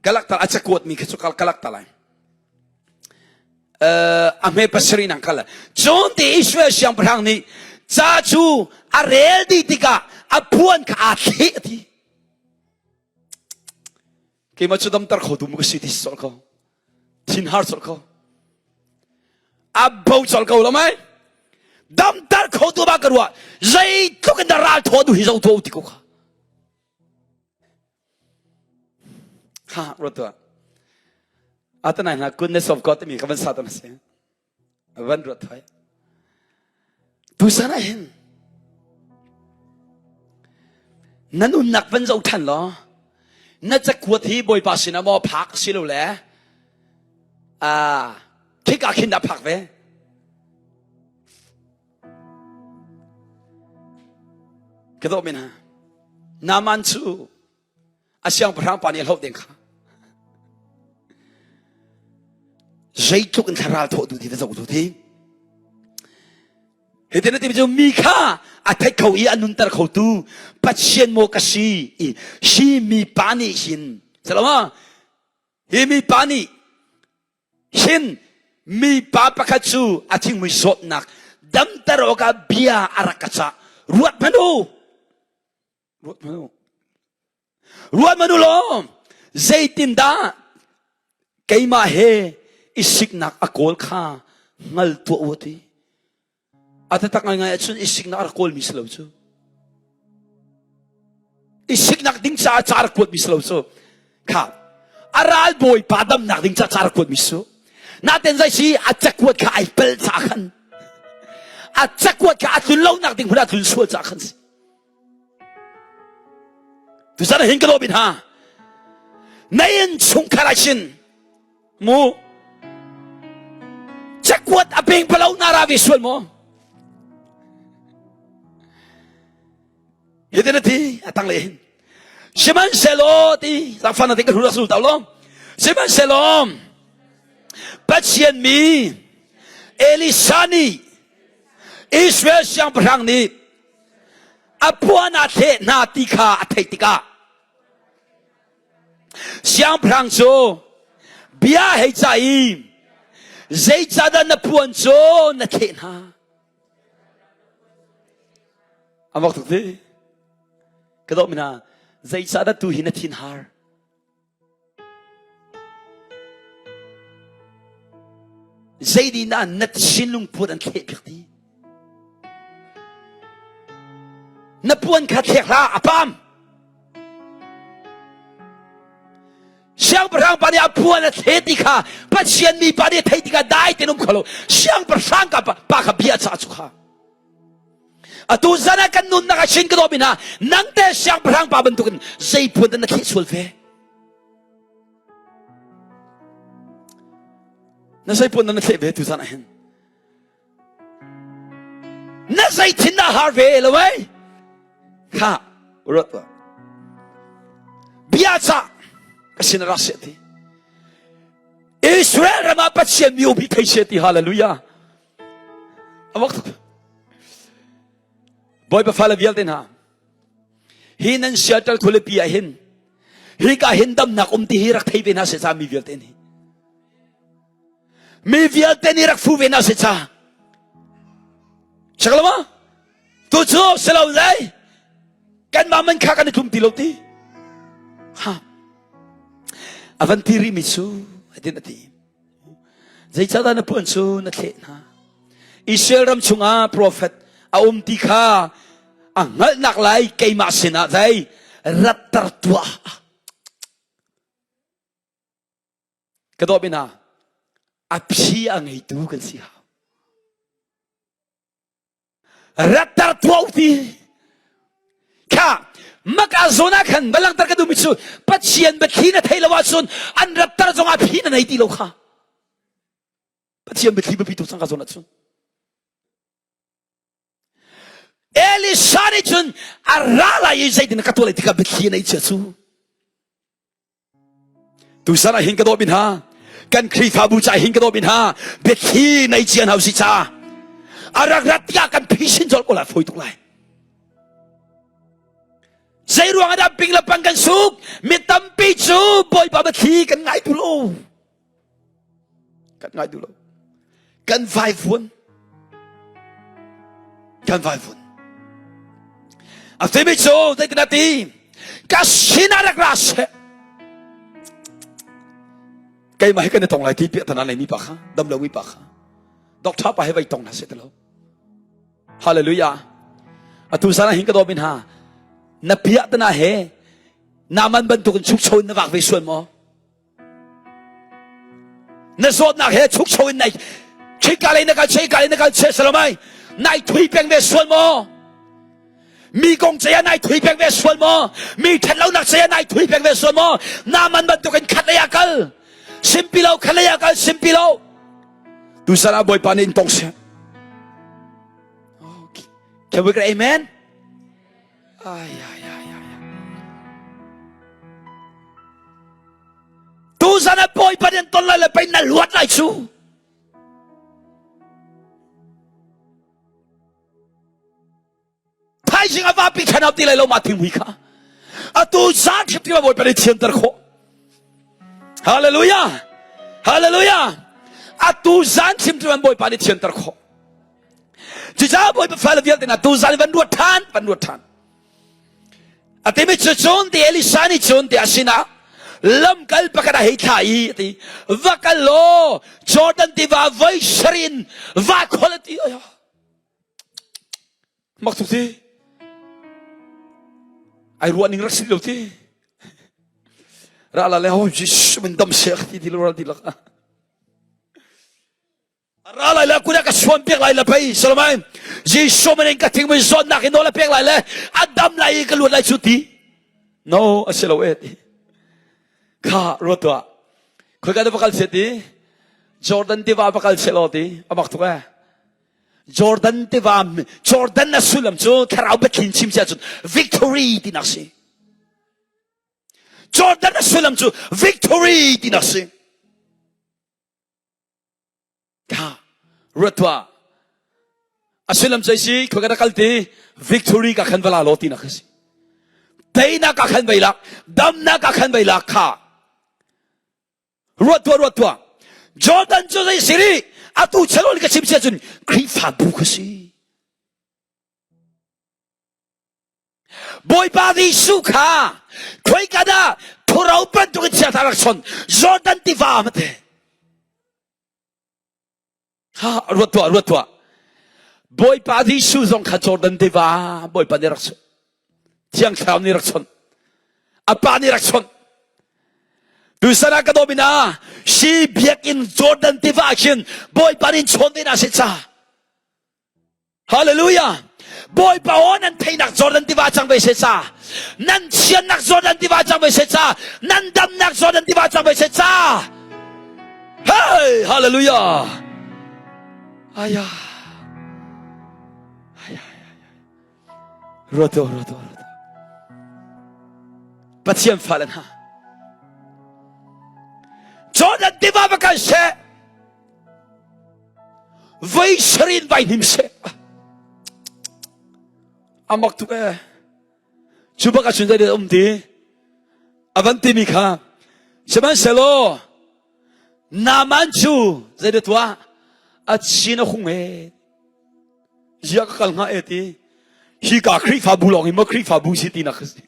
Ka lak ta a cakuat mi kha cu ka lak ta lai. A hme pasarih nang kal. Cun ti Israel siangpahrang nih ca cu a rel dih tikah a puan kha aa thleh a ti. Keimah cu damter kho tu mu ka si ti sawh ko. Thinhar sawh ko. A bo colh ko lo mai. Damter kho tu ba ka ruah. Zeitluk in dah ral thaw du hi zo tu ti ko kha. Ha ruat tuah. Atanai hna goodness of God timi ka van sa tan si. Van ruat thoi. Tusan ah hin na nunnak van zoh ṭhan law na cakuat hi Bawipa sinah maw phak si lo le khika khin dah phak ve ka dawh men ha Naaman cu a siangpahrang pa nih a hloh ding kha zeitluk in thlarau thawh duh ti va zoh duh ti hitin a ti cu mi kha a theih kho i a nunter khotu Pathian maw ka si i hi mi pa nih hin salama hi mi pa nih hin mi pa pakhat cu a thingmui zawtnak damter awkah bia a rak ka cah ruat hmanh u Ruat hmanh u. Ruat hmanh u law zeitindah keimah he i siknak a kawl kha hngal tuah u ti. A taktak ngaingai ahcun i siknak a rak kawlmi si lo cu. I siknak ding caah ca rak kuatmi si lo cu. Kha a ral bawipa damnak ding caah ca rak kuatmi si. Naten zei si a cakuat kha ai pel caah khan a cakuat kha a tlun lonak ding hmun ah tlun sual caah khan si. Tuzan hin ka lawm in ha. Na inn chungkhar ah sin mu cakuat a peng palo na ra ve sual maw? Hitin a ti a tang le hin. Sihmanhsehlaw ti zangfan na ti ka hru sul tau lo. Sihmanhsehlaw Pathian mi Elisa nih Israel siangpahrang nih a puan aa thleh hna ti kha a theih tikah. Siangpahrang cu bia hei ca i zeicahdah na puan cu na thleh hna? A mak tuk ti. Ka dawh mi hna, zeicahdah tu hi na thin har? Zei dah na thinlung puan an thleh piak ti? Na puan kha thlek hlah, a pam. Siangpahrang pa nih a puan a thle ti kha Pathian mi pa nih a theih tikah dai tein um kho lo. Siangpahrang ka pa kha bia ca cu kha. Atu zan ah kan nunnak a chin ka dawmi hna, nang te siangpahrang pa bantukin zei puan dah na thleh sual ve? Na zei puan dah na thleh ve tu zan ah hin? Na zei thin dah har ve lo ei? Kha, ruat tuah. Bia ca ka sin rak se ti. Israel ram ah Pathian mi um hi thei se ti hallelujah. Awak tuk. Bawipa fale vialte hna, hi nan Seattle khualipi ah hin hi ka hin damnak um ti hi rak thei ve hna seh ca mi vialte nih. Mi vialte nih rak fu ve hna seh ca. Chakalama? Tu cu silo lai. Kan mah man kha kan i tlum ti lo ti. Ha. Avan ti rih mi cu adin ati. Zeicahdah na puan cu na thleh hna? Israel ram chungah profet a um ti kha a hngalhnak lai keimah sinah dai ratter tuah. Ka dawt mi hna, a phi a ngeitu kan si hau. Ratter tuah ti kha maka zawn ah khan va langhter ka duhmi cu Pathian biathli na thei lo ahcun an ratter zong ah phi na nei ti lo kha Pathian biathli biapi tuk cang ka zawn ahcun Elisha nih cun a ra lai i zeitin ka tuah lai tikah biathli a nei cia cu Tusan ah hin ka dawt mi hna, kan Khrihfabu ca hin ka dawt mi hna, biathli nei cian hau si ca. A rak rat tikah kan phisin colh ko lai fawi tuk lai. Zei ruang ah dah ping le pang kan suk? Mi tampi cu Bawipa biathli kan ngai tu lo. Kan ngai duh lo. Kan vaivuan. Kan vaivuan. A timi cu zeitin a ti? Ka sinah rak ra seh. Keimah hi kan i tong lai ti piah tana nei mi pa kha, dam lo mi pa kha. Doctor pa he vai tong hna seh ti lo. Hallelujah. Atu sana hin ka dawm in ha. Na piah tana he naman bantukin chukcho in na vak ve sual maw? Na zawtnak he chukcho in nai chika lei na kal chika lei na kal che salamai nai thui peng ve sual maw mi kong caya nai thui peng ve sual maw mi that lo nak caya nai thui peng ve sual maw na man bantuk in khat lei ah kal simpi lo khat lei ah kal simpi lo tu sala bawipa nih in tong seh Can we get amen? Ay, ay, ay, ay. Tuzan ah Bawipa nih an ton lai le pei na luat lai cu. Thaizing a vapi khan ti lai lo ma thinghui kha. Atu zan hrip ti ma Bawipa nih thianter khawh. Hallelujah. Hallelujah. Atu zan chim ti ma Bawipa nih thianter khawh. Cucaah Bawipa fale vialte hna tuzan van ruat ṭhan, van ruat ṭhan. A timi cu cun ti Elisa nih cun ti a sinah lamkal pakhat a hei thlah i a ti va kal law Jordan tiva voi sarin va khol a ti mak tuk ti ai ruah ning rak si lo ti ra la le ho Jesuh min dam sek ti ti lo ral ti lak Ra lai le kut ka suan piak lai le pei Solomon Jesuh min in ka thing min zawnnak in nawl a pek lai le a dam lai i ka luat lai cu ti no a si lo e ti kha ruat tuah khoi ka va kal se ti Jordan tiva va kal se lo ti a mak tuk e Jordan tiva Jordan a sullam cu thlarau biathlin chim si ahcun victory ti nak si Jordan a sullam cu victory ti nak si Kha ruat tuah. A sullam zei si khoi ka kal ti victory ka khan vala lo ti nak si. Teinak ka khan vai lak, damnak ka khan vai lak kha. Ruat tuah, ruat tuah. Jordan cu zei si rih? Atu chalon ka chim sia cun Khrihfabu ka si. Bawipa Jesuh kha khoika dah thuro bantukin chiatha rak chon Jordan tiva mate. Ha ruat tuah ruat tuah. Bawipa Jesuh zong kha Jordan tiva Bawipa nih rak chon. Thiang Thlarau nih rak chon. A pa nih rak chon. Tusan ah ka dawmina si biakinn Jordan tiva khin Bawipa nih chawn ve na si ca. Hallelujah! Bawipa aw nan theihnak Jordan tiva cang ve se ca. Nan chiannak Jordan tiva cang ve se ca. Nan damnak Jordan tiva cang ve se ca. Hey! Hallelujah! Aya. Aya. Ruat ruat ruat. Pathian fale hna. Jordan tiva va kal seh. Voi sarin vai hnim seh. Amak tuk ee. Cu bak ahcun zei um ti? A van timi kha sihmanhsehlaw Naaman cu zei dah tuah? A chin a hung ee. Ziah ka kal hnga ee ti. Hi ka Khrihfabu lawng hi maw Khrihfabu si tinak ka si.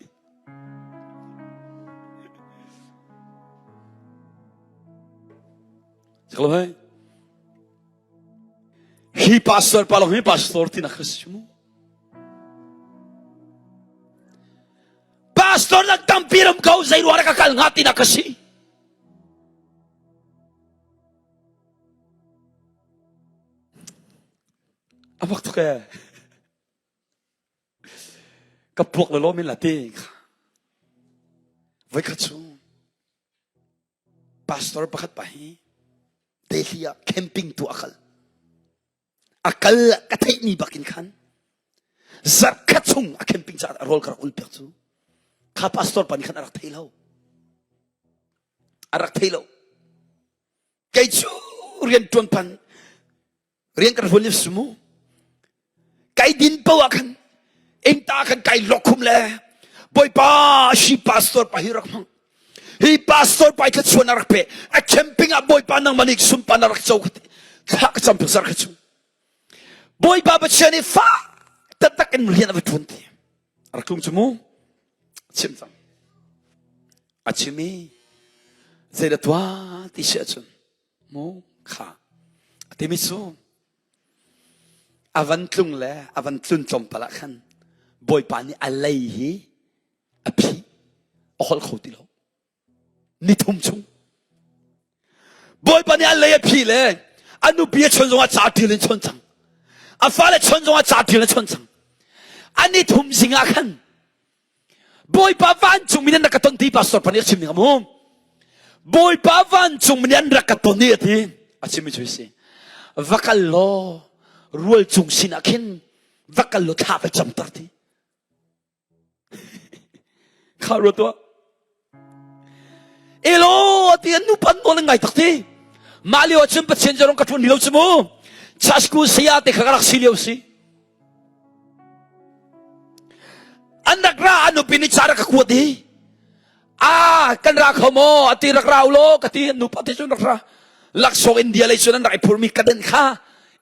Hi pastor pa lawng hi pastor ti nak si mu. Pastor nak tampi ram ko zei ruang ka kal hnga ti nak ka si. A bak tuk ee. Ka puak le lawm in la te. Voi khat cu Pastor pakhat pa hi Delhi ah camping tu a kal. A kal ka theihmi bakin khan zarhkhat chung a camping caah a rawl ka rak ul piak cu. Kha pastor pa nih khan a rak thei lo. A rak thei lo. Kei cu rian ṭuan pan rian kan huan si mu kai din po ah khan ingta khan kai lokhum le bawipa hi pastor pa hi rak hmang hi pastor pa thla chuan a rak pe a camping ah bawipa nang manik sumpa na rak co thla ka cam zar ka chung bawipa pathian i fa taktak in rian a va ṭuan ti rak tlung cu mu chim cang a chim i zei da tua ti si ahcun Mu kha a timi cu a van tlung le a van tlun tlawmpal ah khan Bawipa nih a lei hi a phih a holh kho ti lo nithum chung Bawipa nih a lei a phih le a nupi a chon zongah ca ṭil in chon cang a fale chon zongah ca ṭil in chon cang a nithum zing ah khan Bawipa vancung mi nan rak ka ton ti pastor pa nih a chim ning a mu. Bawipa vancung mi an rak ka ton i a ti. A chimmi cu si. Va kal law rual cung sin ah khin va kal law thla va camter ti. Kha ruat tuah. Elo ti an nupa an nawl an ngai tak ti. Mah lio ahcun Pathian zarong ka ṭuan ni lo cu mu. Church school saya te kha ka rak si lio si. An rak ra an nupi nih ca rak ka kuat i a kan ra kho maw ati rak ra law ka ti nupa te cun rak ra laksawng India lei cun an rak i phurmi ka den kha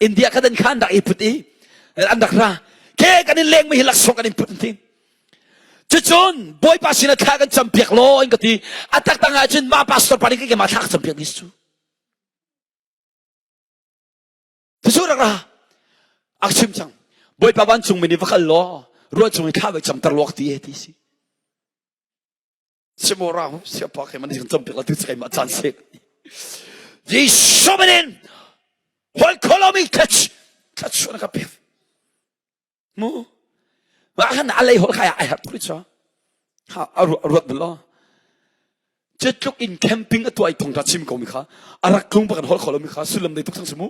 India ka den kha an rak i put i an rak ra ke kan in leng mi hi laksawng kan in put an ti cucun bawipa sinah thla kan campiak law in ka ti a taktak ah cun mah pastor pa nih keimah thla ka campiak ni cu Cucu rak ra a chim cang bawipa vancung mi nih va kal law ruah cung i thla vai camter law ti e ti si Simora siapa ke man kan campiak la tu keimah caan se Jesuh min hol kholomi touch touch na ka pek Mu mah khan a lei holh kha ai harh tuk cho. Ha a ruat bal lo. Cu tluk in camping a tuah i thong ta chim ko mi kha a rak tlung bak an holh kho lo mi kha sullam nei tuk thang si mu.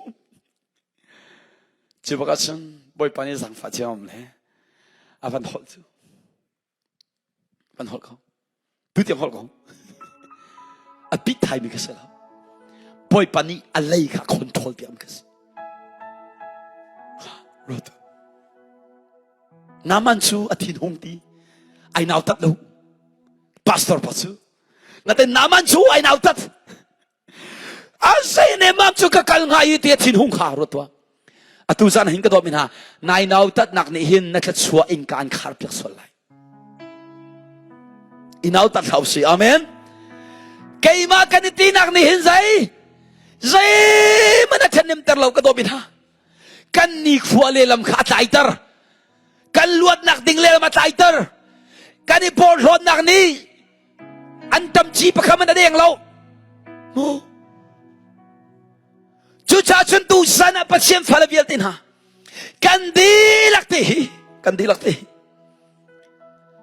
Cu bak ahcun Bawipa nih zaangfah ciamam le a van holh cu. Van holh ko. Tu tiang holh ko. A bit thai mi ka si lo. Bawipa nih a lei kha control piak mi ka si. Ruat. Naaman cu a thin hung ti. Ai nau tat lo. Pastor pa cu. Ngaten Naaman cu ai nau tat. A zei nemam cu ka kal hnga i ti a thinhung kha ruat tuah. Atu zan hin ka dawt mi hna, nai nautatnak nih hin na thluachuah innka an khar piak sual lai. I nautat hlah usih. Amen. Keimah kan i tinak nih hin zei zeihmanh a ṭhahnemter lo ka dawt mi hna. Kan nikhua lehlam kha a tlaiter. Kan luatnak ding lehlam a tlaiter. Kan i porhlawtnak nih an tam ci pakhat man a deng lo. Mu. Cucaah cun tu san ah Pathian fale vialte hna kan dihlak te hi kan dihlak te hi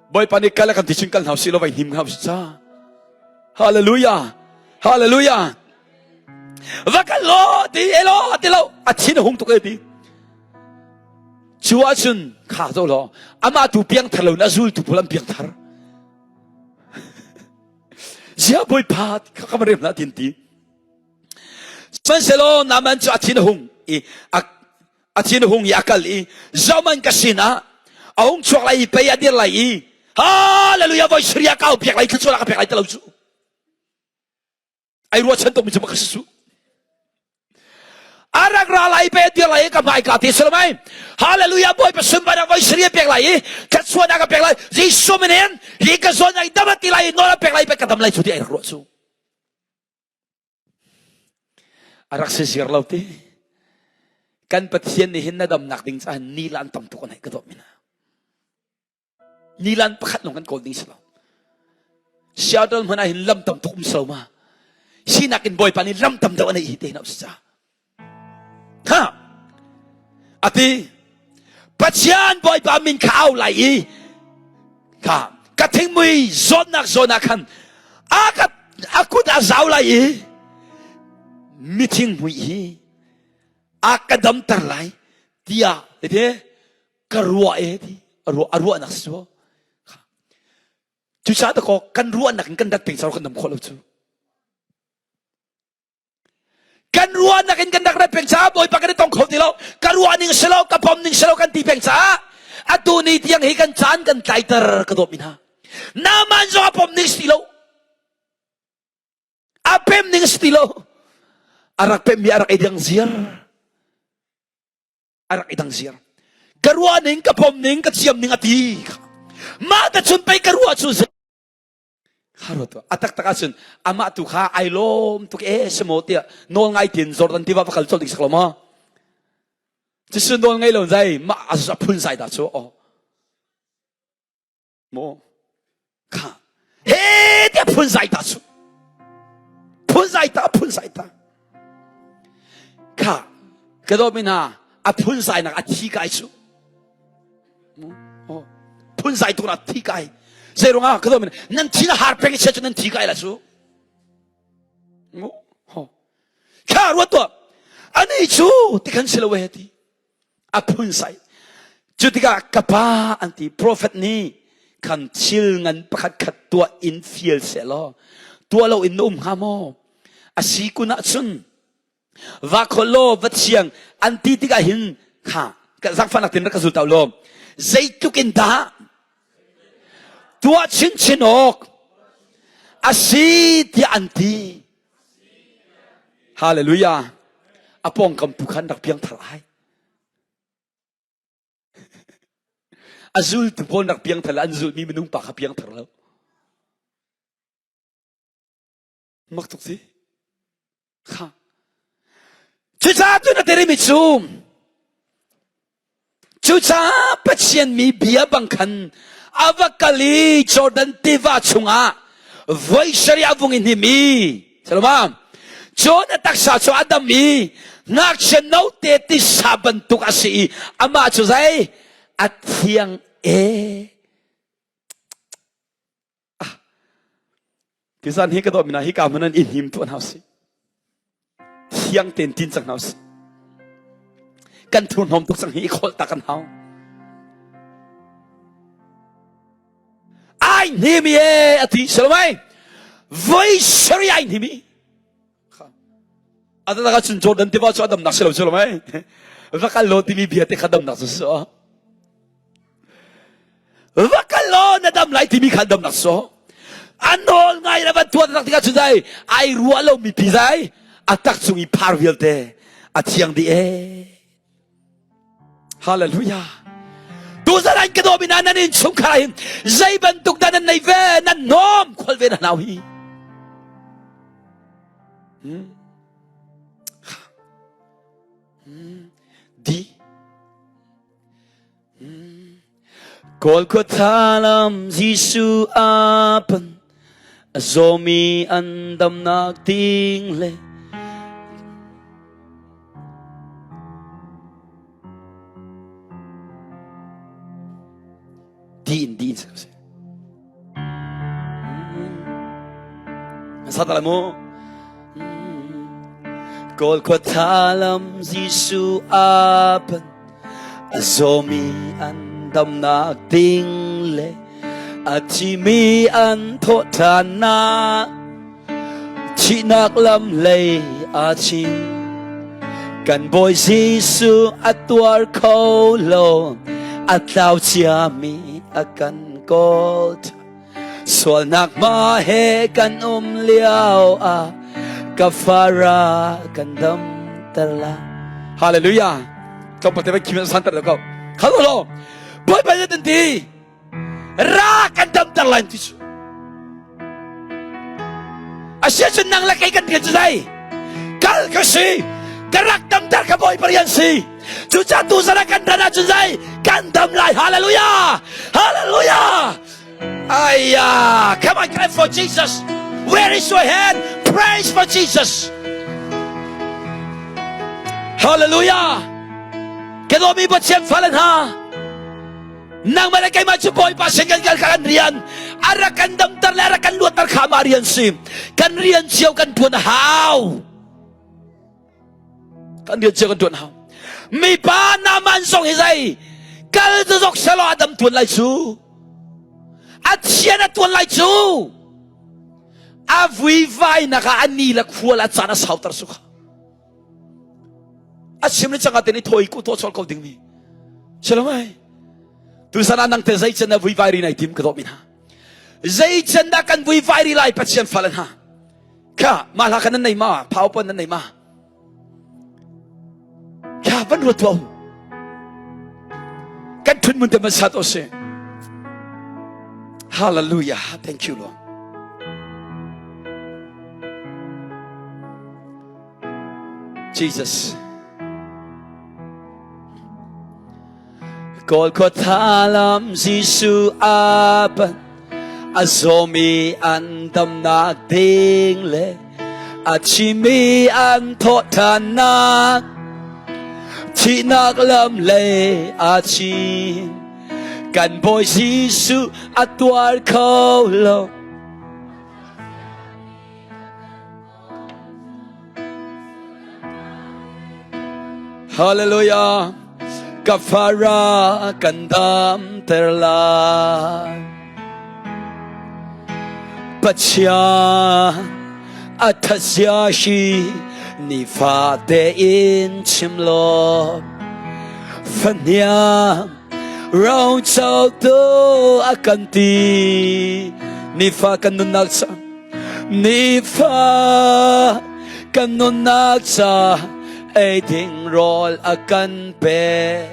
Bawipa nih kal kan ti cun kal hna usih law vai hnim hna usih ca. Hallelujah. Hallelujah. Va kal law ti elo ti lo a thin a hung tuk e ti. Cu ahcun kha zo law amah tu piangthar lo in a zultu pawl an piangthar. Zia Bawipa kha ka rem hlah tin ti. Sihmanhsehlaw Naaman cu a thin a hung i a thin a hung i a kal i zohman ka sinah a hung chuak lai i pei a dir lai i hallelujah voi Syria kau piak lai thluachuah ka pek lai ti lo cu ai ruahchan tukmi cu ka si su a rak ra lai pe dir lai ka hmai ka ti salamai hallelujah bawipa sunparnak voi Syria pek lai i thluachuahnak ka pek lai Jesuh min in hi ka zawn ai dam ti lai nawl a pek lai pe ka dam lai cu ti ai rak ruah cu A rak si ziar lo ti. Kan Pathian nih hin na damnak ding caah nilan tam tuk an hei ka dawt mi hna. Nilan pakhat lawng kan kawl ding si lo. Seattle hmanh ah hin lam tam tuk um si lo ma. Sinak in Bawipa nih lam tam deuh an ei hi te hin si ca. Ha! Ati Pathian Bawipa min kha au lai i kha ka thingmui zawnnak zawn ah khan a ka a kut a zau lai i mi thinghmui hi a ka damter lai tiah tete ka ruah e ti a ruah a ruahnak si cu cucaah dakaw kan ruahnak in kan rat peng kan dam khawh lo cu Kan ruahnak in kan rak rat peng caah Bawipa kan i tong kho ti lo. Ka ruah ning si lo, ka pom ning si lo kan ti peng caah atu ni tiang hi kan caan kan tlaiter ka dawt mi hna. Naaman zong a pom ning si ti lo. A pem ning si ti lo. A rak pem mi a rak i dang ziar. A rak i dang ziar. Ka ruah ning, ka pom ning, ka thiam ning a ti. Mah ta chun pei ka ruah cu A taktak ahcun amah tu kha ai lawm tuk e simo tiah nawl ngai tin Jordan tiva va kal colh ding sak lo maw? Cucu nawl ngei lo zai mah a phun zai dah cu aw. Maw? Kha. He tiah phun zai ta cu. Phun zai ta phun zai ta. Kha. Ka dawt mi hna a phun zai nak a thi kai cu. Phunzai tuk na thi kai. Zei ruangah ka nan thi na har peng i cu nan thi kai la cu. Kha ruat tuah. Ani cu ti khan si lo he ti. A phunzai. Cu tikah ka pa an ti prophet nih khan thil ngan pakhat khat tuah in fial seh law tuah lo in na um hnga maw? A si kun ahcun Va kholh law va thiang an ti tikah hin kha zaangfahnak tin rak ka zul tau law zeitluk in dah tuah chinchin awk a si tiah an ti. Hallelujah. A pawngkam tu khan rak piangthar ai. A zultu pawl rak piangthar le an zulmi minung pa kha piangthar lo. Mak tuk si. Kha. Cucaah tu na terimi cu cucaah Pathian mi bia bang khan a va kal i Jordan tiva chungah voi sarih a vung i hnim i Salomam cun a taksa cu a dam i ngakchia note tisa bantuk a si i amah cu zei a thiang e Tizan hi ka dawt mina hi ka hmun an i hnim tuah hna usih. Thiang tein tin cang hna usih. Kan thurhnawm tuk cang hi i kholh ta kan hau. Ai hnim e ati salmai. Voi sari ai hnim i. Adana cun Jordan tiva cu adam nak si lo cu lo mai. Va kal lo timi bia te kha dam nak cu si. Va kal law na dam lai timi kha dam nak so. An nawl ngai na van tuan nak tikah cu zai ai ruah lo mi pi zai. A tak cung i phar vialte a thiang dih ee. Hallelujah. Tuzan an ka dawm ina nan in chungkhar hin zei bantuk dah nan nei ve nan nom khol ve na nau hi. Hmm. Hmm. Di. Hmm. Kawl khua thalam Jesuh a pan a zawmi an damnak ding le Di in di in si. Sa ta mu. Kawl khua thalam Jesuh a pan A zawmi an damnak ding le a thimi an thawhṭhannak thihnak lam lei aa chin. Kan Bawi Jesuh a tuar kho lo, a tlau ciami a kan kawl. Sualnak hma he kan um lio ah ka fara kan damter la. Hallelujah. Tlawmpal te vai khim san ter ko. Khalo lo. Bawipa nih an ti. Ra kan damter lai ti cu. Asia cun nang le kei kan rian cu zei? Kal ka si. Ka rak damter ka Bawipa rian si. Cucaah tu zan ah kan ran ahcun zei? Kan dam lai. Hallelujah. Hallelujah. Ayah, come on, clap for Jesus. Where is your hand? Praise for Jesus. Hallelujah. Ka dawmi Pathian fale hna, nangmah le keimah cu Bawipa sin kan kal kan rian a rak kan damter le a rak kan luatter kha mah rian si. Kan rian cio kan tuan a hau. Kan rian cio kan tuan hau. Mipa Naaman zong hi zei kal cu zok selaw a dam tuan lai cu. A thian a tuan lai cu. A vuivai nak ah a ni le khual a caan a sauter su kha. A chim le cang ah ten i thawi ku thaw chol ko ding mi. Shalom ai. Tusan ah nang te zei can na vuivai ri nai tim ka dawh mi hna. Zei can dah kan vuivai ri lai Pathian fale hna. Kha mah hla kha nan nei ma? Phau pon nan nei ma? Kha van ruat tuah u. Kan thun mun te man sat o si. Hallelujah. Thank you Lord. Jesus. Kawl khua thalam Jesuh a pan a zawmi an damnak ding le a thimi an thawhṭhannak thihnak lam lei a chin kan Bawi Jesuh a tuar kho lo Hallelujah. Kafara kan damter lai. Pathian a thazia shi nifa tein chim law fahniang ro tu a kan ti nifa kan nunnak ca Nifa kan nunnak ca ei ding rawl a kan pe.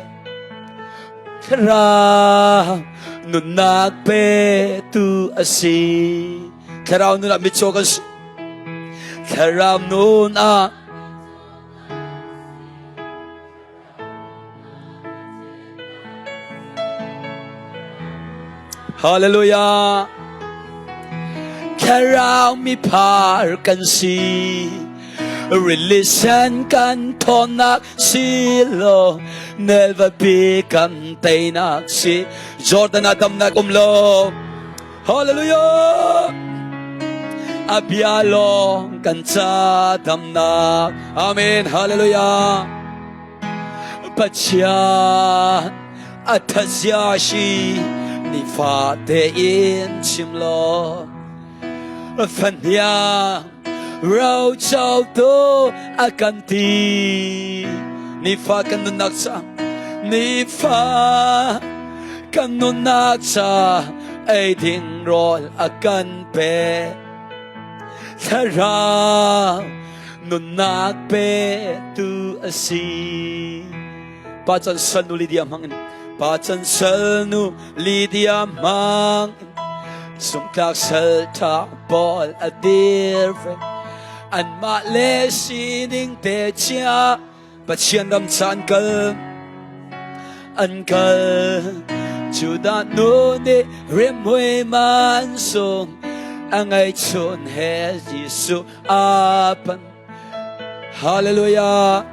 Thlarau nunnak petu a si. Thlarau nun ah mitcaw kan si. Thlarau nun ah Hallelujah. Thlarau mi phar kan si. Religion kan thawnnak si lo. Nelva pi kan teinak si. Jordan ah damnak um lo. Hallelujah. A bia lawng kan ca damnak. Amen. Hallelujah. Pathian a thazia shi nifa tein chim law fahniang roco tu a kan ti nifa kan nunnak ca nifa kan nunnak ca ei ding rawl a kan pe thlarau. Nunnak petu a si. Pa chan salnu Lydia hmang in Pa chan salnu Lydia hmang in Sungtlak sal tha pawl a dir ve Anmah le sining te chia Pathian ram caan kal an kal. Judah nu nih rimhmui mansung a ngeihchun he Jesuh a pan. Hallelujah.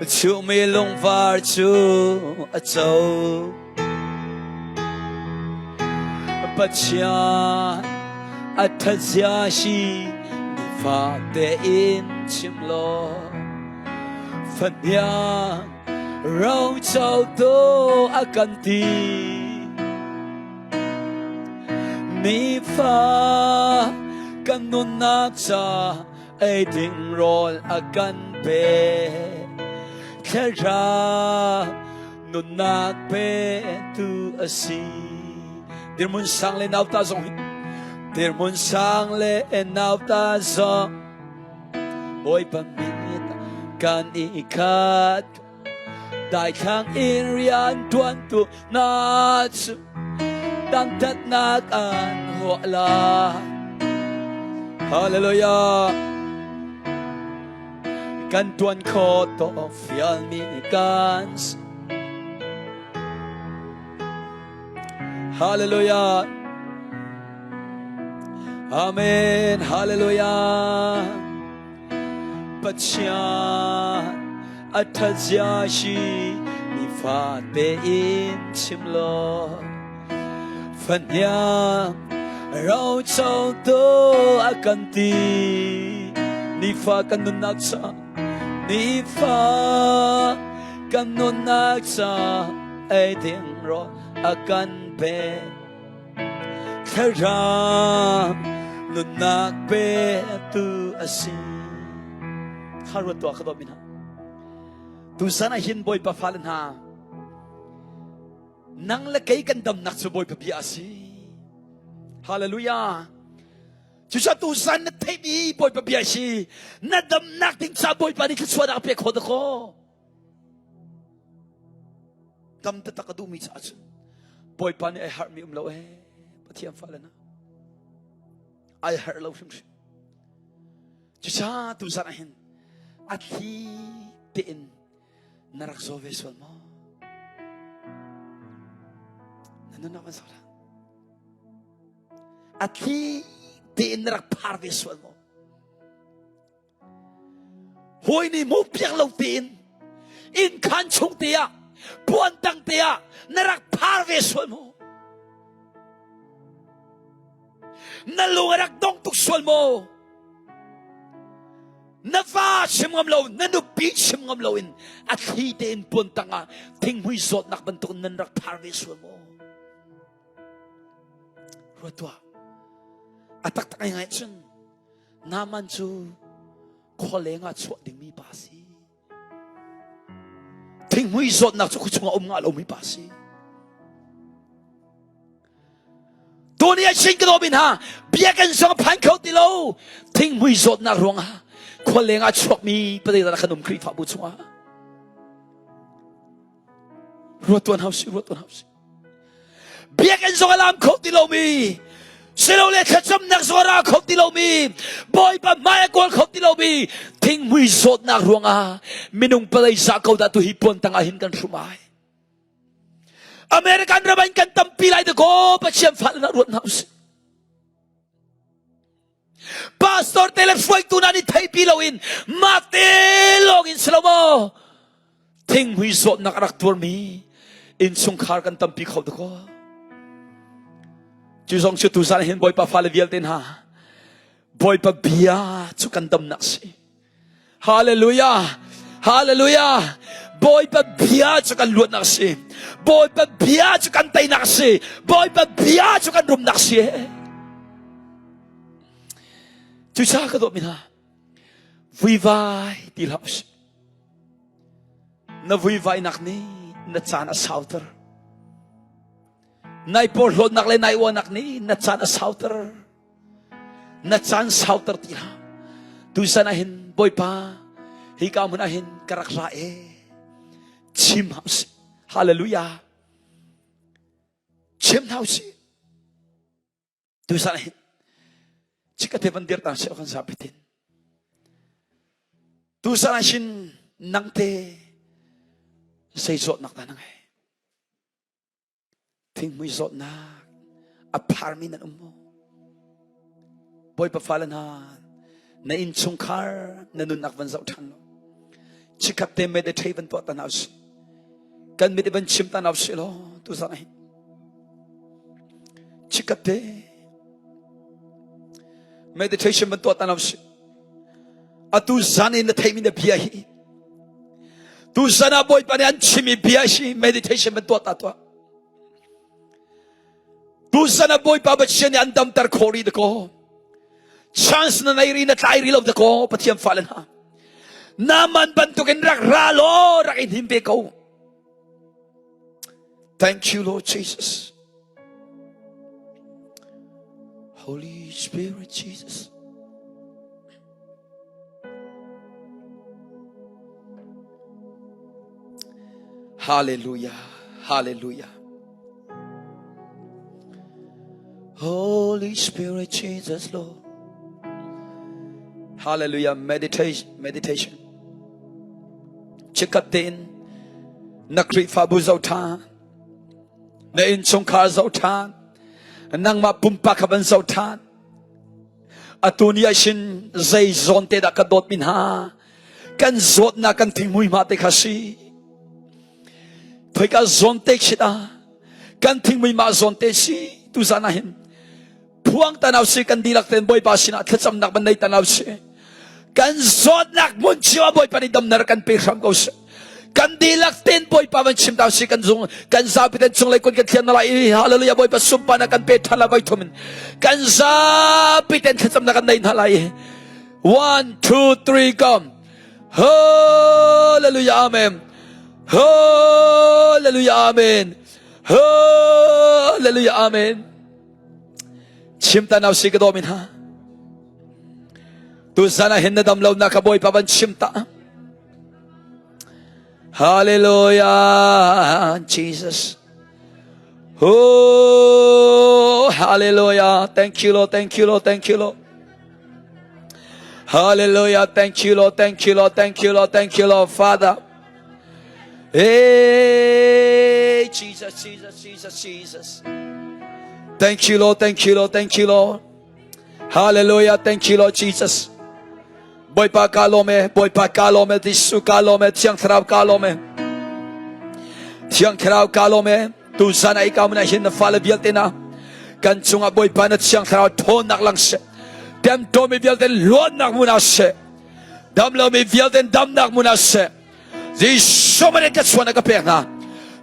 Chuhmi lungvar cu a co. Pathian a ṭhatzia hi nifate in chim law fahniang rocotu a kan ti. Nifa kan nunnak ca ei ding rawl a kan pe. Thlarau nunnak petu a si. Dirhmun sang le nauta zong hi dirhmun sang le nauta zong Bawipa min kan i khat daithlang in rian tuantu na cu dangtatnak an huah la. Hallelujah. Kan tuan kho to fialmi kan si. Hallelujah. Amen. Hallelujah. Pathian a ṭhatzia hi nifate in chim law fahniang rocotu a kan ti nifa kan nunnak ca nifa kan nunnak ca ei ding rawl a kan pe thlarau nunnak petu a si kha ruat tuah ka dawt mi hna tuzan ah hin Bawipa fale hna nang le kei kan damnak cu Bawipa bia a si hallelujah Cucaah tuzan na theihmi Bawipa bia hi na damnak ding ca Bawipa nih thluachuahnak pek khawh dakaw. Dam taktak a duhmi caah cun Bawipa nih ai harhmi um lo ee Pathian fale na ai harh lo hrimhrim. Cucaah tuzan ah hin a thli tein na rak zaw ve sual maw? Na nunnak van zoh A thli tein na rak phar ve sual maw? Hawi nih hmuh piak lo tein inn khan chung te ah puan tang te ah na rak phar ve sual maw? Na lung a rak dong tuk sual maw? Na va chim ngam lo, na nupi chim ngam lo in a thli tein puan tang ah thinghmui zawtnak bantuk nan rak phar ve sual maw? Ruat tuah. A taktak ai ngai cun Naaman cu khualeng ah chuah dingmi pa si. Thinghmui zawtnak cu khuachung ah um ngah lomi pa si. Tuni a chin ka dawmin ha biakinn zong phan kho ti lo thinghmui zawtnak ruangah khualeng ah chuakmi padei dah kan um Khrihfabu chungah. Ruat tuan hau si, ruat tuan hau si. Biakinn zong a lam kho ti lomi, silole thlacamnak zong a ra kho ti lomi, Bawipa hmai a kawl kho ti lomi, thinghmui zawtnak ruangah minung palei za ko dah tu hi puan tangah hin kan hrum ai. American ram in kan tampi lai dakaw Pathian fa na ruat hna usih. Pastor te le hruaitu hna nih theipi loin mah te lawng in si lo maw thinghmui zawtnak a rak tuarmi innchungkhar kan tampi kho dakaw cu zong cu tuzan hin Bawipa fale vialte hna Bawipa bia cu kan damnak si Hallelujah Hallelujah Bawipa bia cu kan luatnak si Bawipa bia cu kan teinak si Bawipa bia cu kan rumnak si Cucaah ka dawtmi hna vuivai ti hlah usih na vuivainak nih na caan a sauter nai porhlawtnak le nai uanak nih na caan a sauter na caan sauter ti hlah. Tusan ah hin Bawipa hika hmun ah hin ka rak ra e. Chim hau si. Hallelujah. Chim hau si. Tusan ah hin chikate van dir tang se kan sa pitin. Tusan ah hin nangte sei zawtnak ta nang he. Thinghmui zawtnak a pharmi nan um maw? Bawipa fale hna, na innchungkhar na nunnak van zoh ṭhan law chikkhat te meditate van tuah ta hna usih. Kan mit van chim ta hna usih law tuzan ah chikkhat te meditation van tuah ta hna usih. Atu zan in na theimi na bia hi Tuzan ah Bawipa nih an chimmi bia hi meditation van tuah ta tuah. Tuzan ah Bawipa Pathian nih an damter khawh rih dakaw. Chance na nei rih na tlai rih lo dakaw Pathian fale hna. Naaman bantukin rak ra law rak in him ve ko. Thank you Lord Jesus. Holy Spirit Jesus. Hallelujah. Hallelujah. Holy Spirit, Jesus, Lord. Hallelujah. Meditation. Meditation. Chikat tein na Khrihfabu zoh ṭhan. Na innchungkhar zoh ṭhan. Nangmah pumpak kha van zoh ṭhan. Atu ni ah hin zei zawn te dah ka dawt mi hna kan zawtnak kan thinghmui hma te kha si. Khoika zawn te khit ah kan thinghmui mah zawn te si tu zan ah hin phuang tanau si kan dihlak ten Bawipa sinah thlacamnak ban nei tanau si. Kan zawtnak hmun cio ah Bawipa nih damnak kan pe hram ko seh. Kan dihlak ten Bawipa van chim ta si kan zung kan zapi ten chunglei kun kan thian na lai i hallelujah Bawipa sunparnak kan pe than la voi thum in kan zapi ten thlacamnak kan nei hna lai. 1 2 3 come. Hallelujah amen. Hallelujah amen. Hallelujah amen. Chim ta nau si ka dawm in ha. Tuzan ah hin na dam lo na ka Bawipa van chim ta. Hallelujah, Jesus. Oh, hallelujah. Thank you, Lord. Thank you, Lord. Thank you, Lord. Hallelujah. Thank you, Lord. Thank you, Lord. Thank you, Lord. Thank you, Lord, Father. Hey, Jesus, Jesus, Jesus, Jesus. Thank you, Lord. Thank you, Lord. Thank you, Lord. Hallelujah. Thank you, Lord Jesus. Bawipa ka lawm e, Bawipa ka lawm e, Jesuh ka lawm e, Thiang Thlarau ka lawm e. Thiang Thlarau ka lawm e. Tu zan ai ka mun hin na fale vialte na kan cungah Bawipa na Thiang Thlarau thawnnak lang seh. Temtomi vialte luatnak mun ah seh. Damlomi vialte damnak mun ah seh. Jesuh min in thluachuah na ka pek hna.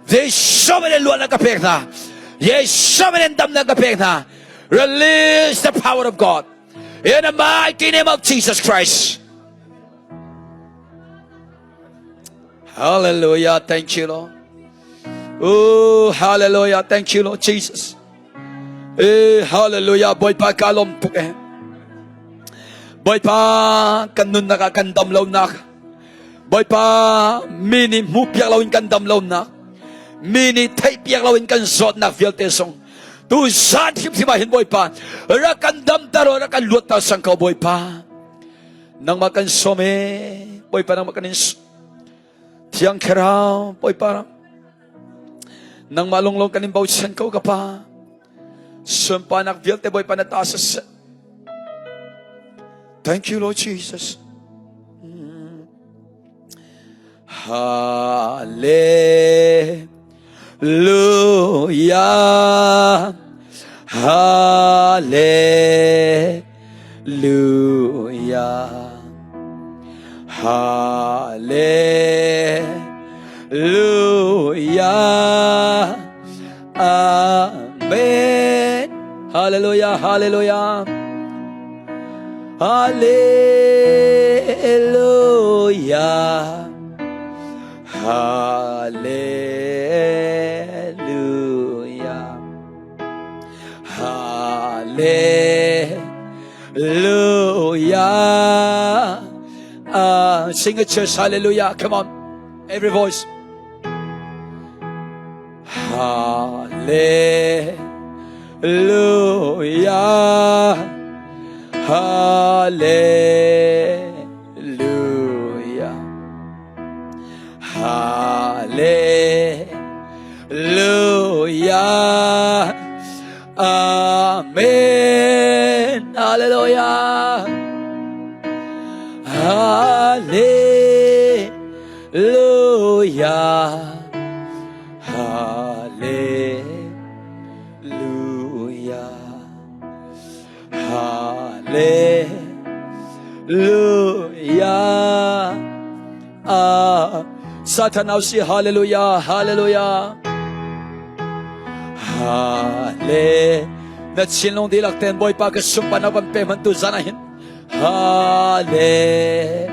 Jesuh min in luatnak ka pek hna. Jesuh min in damnak ka pek hna. Release the power of God in the mighty name of Jesus Christ. Hallelujah. Thank you, Lord. Oh, hallelujah. Thank you, Lord Jesus. Eh, hallelujah. Bawipa ka lawm tuk eh. Bawipa kan nunnak ah kan dam lonak. Bawipa mi nih hmuh piak loin kan dam lonak. Mi nih theih piak loin kan zawtnak vialte zong. Tu zan hrimhrim ah hin Bawipa rak kan damter rak kan luatter sang ko Bawipa. Nangmah kan sawm eh. Bawipa nangmah kan in Thiang Thlarau Bawipa nangmah lunglawng kan in bochan ko ka pa sunparnak vialte Bawipa na ta siseh Thank you Lord Jesus Hallelujah Hallelujah Hallelujah. Amen. Hallelujah. Hallelujah. Hallelujah. Hallelujah. Hallelujah. Sing a church, hallelujah. Come on, every voice. Hallelujah. Hallelujah. Hallelujah. Amen. Hallelujah. Hallelujah. Hallelujah. Hallelujah. Ah, Satan au si hallelujah, hallelujah. Halle na chinlung dihlak ten Bawipa ka sumpan na van pe hman tu zan ah hin Hallelujah.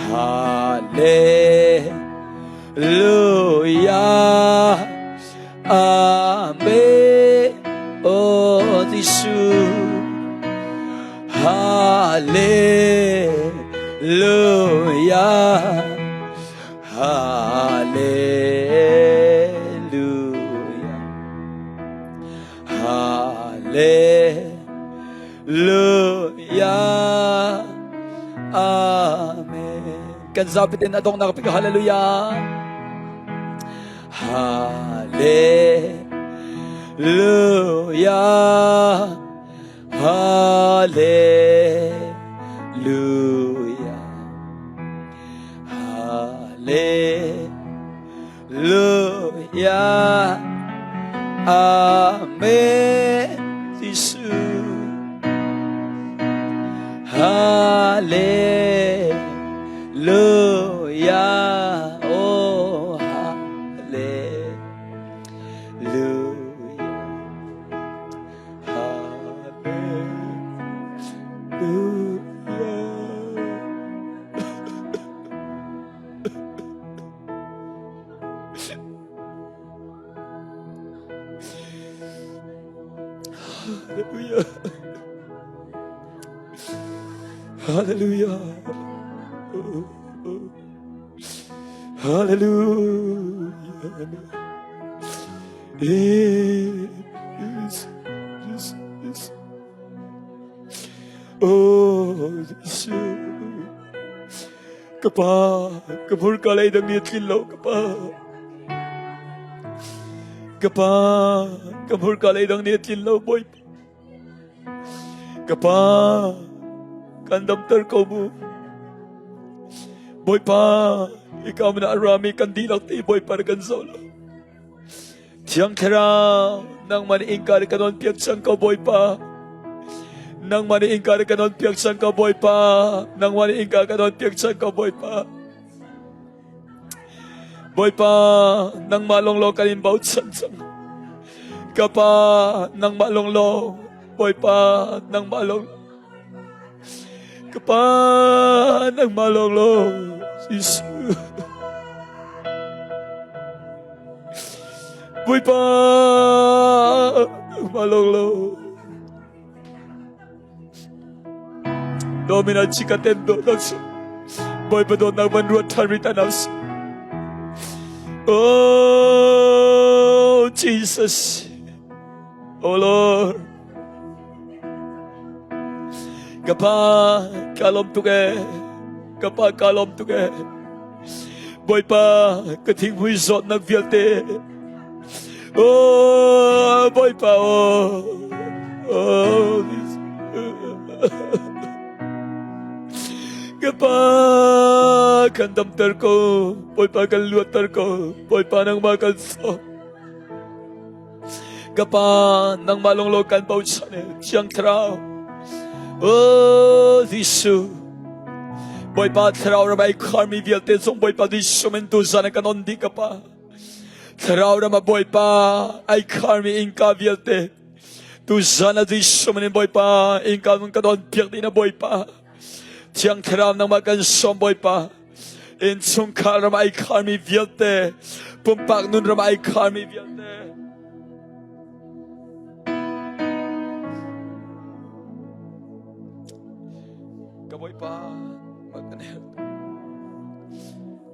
Hallelujah. Amen. Oh, Jesu. Hallelujah. Hallelujah. Hallelujah. Amen. Kan zapi ten adong nak pika hallelujah. Hallelujah. Hallelujah. Hallelujah. Amen. Jesu. Hallelujah. Oh, hallelujah. Hallelujah. Hallelujah. Hallelujah. Yes, yes, yes. Oh, Jesuh. Ka pa, ka hmurka lei dang nih a tlin lo, ka pa. Ka pa, ka hmurka lei dang nih a tlin lo, Bawipa. Ka pa, kan damter ko mu. Bawipa, ikaw na arami kan dihlak ti Bawipa na kan zoh lo. Thiang Thlarau, nangmah nih innka ri kan on piak cang ko Bawipa. Nangmah nih innka ri kan on piak cang ko Bawipa. Nangmah nih innka kan on piak cang ko Bawipa. Bawipa, nangmah lawnglawng kan in bochan cang. Ka Pa, nangmah lawnglawng. Bawipa, nangmah lawng. Ka Pa, nangmah lawnglawng. Jesuh. Bawipa, nangmah lawnglawng. Domina chika tem do nak su. Bawipa dawtnak van ruat ṭhan rih ta na su. Oh, Jesus. Oh Lord. Ka pa, ka lawm tuk e. Ka pa, ka lawm tuk e. Bawipa, ka thinghmui zawtnak vialte. Oh, Bawipa, oh. Oh, Ka pa, kan damter ko. Bawipa, kan luatter ko. Bawipa, nangmah kan sawm. Ka pa, nangmah lawnglaw kan bochan e. Thiang Thlarau. Oh, Jesuh. Bawipa Thlarau ram ai kharmi vialte zong Bawipa Jesuh min tu zan kan on dih ka pa. Thlarau ram a Bawipa ai kharmi innka vialte tu zan a Jesuh min Bawipa innka mun kan on piak dih na Bawipa. Thiang Thlarau nangmah kan sawm Bawipa. Innchungkhar ram ai kharmi vialte, pumpak nun ram ai kharmi vialte. Bawipa, ma kan herh.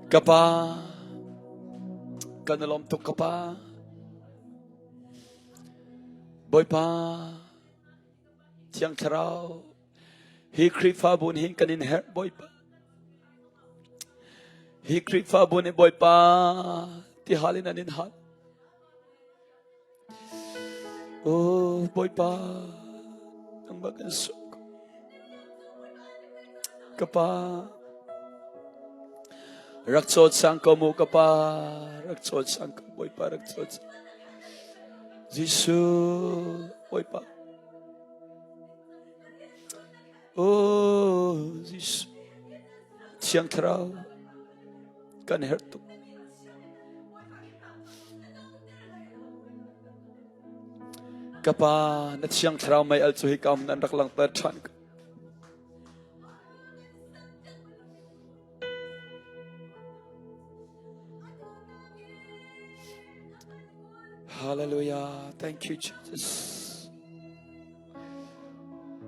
Ka pa, kan lawm tuk ka pa. Bawipa, Thiang Thlarau, hi Khrihfabu nih hin kan in herh Bawipa. Hi Khrihfabu nih Bawipa ti hal in an in hal. Oh Bawipa, nangmah kan suk. Ka pa, rak caw cang ko mu ka pa, rak caw cang ko Bawipa rak caw cang. Jesuh Bawipa. Oh Jesuh, Thiang Thlarau kan herh tuk. Ka pa na Thiang Thlarau mei al cu hika hmun an rak langhter ṭhan ko. Hallelujah. Thank you, Jesus.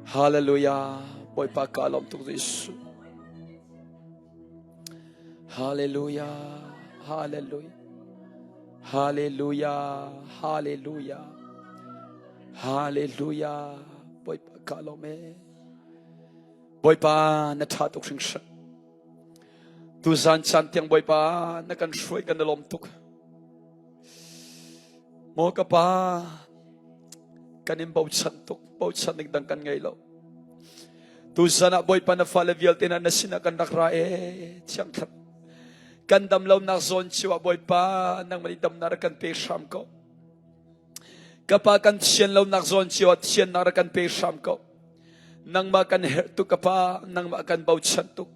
Hallelujah. Bawipa ka lawm tuk Jesuh. Hallelujah. Hallelujah. Hallelujah. Hallelujah. Hallelujah. Bawipa ka lawm e. Bawipa na ṭha tuk hringhran. Tuzan caan tiang Bawipa na kan hruai kan i lawm tuk. Maw ka pa kan in bochan tuk bochan ning dang kan ngei lo. Tuzan ah Bawipa na fale vialte na na sinah kan rak ra e thiang thlarau. Kan dam lo nak zawn cio ah Bawipa nangmah nih damnak rak kan pe hram ko. Ka pa kan thian lo nak zawn cio ah thiannak rak kan pe hram ko. Nangmah kan herh tuk ka pa, nangmah kan bochan tuk.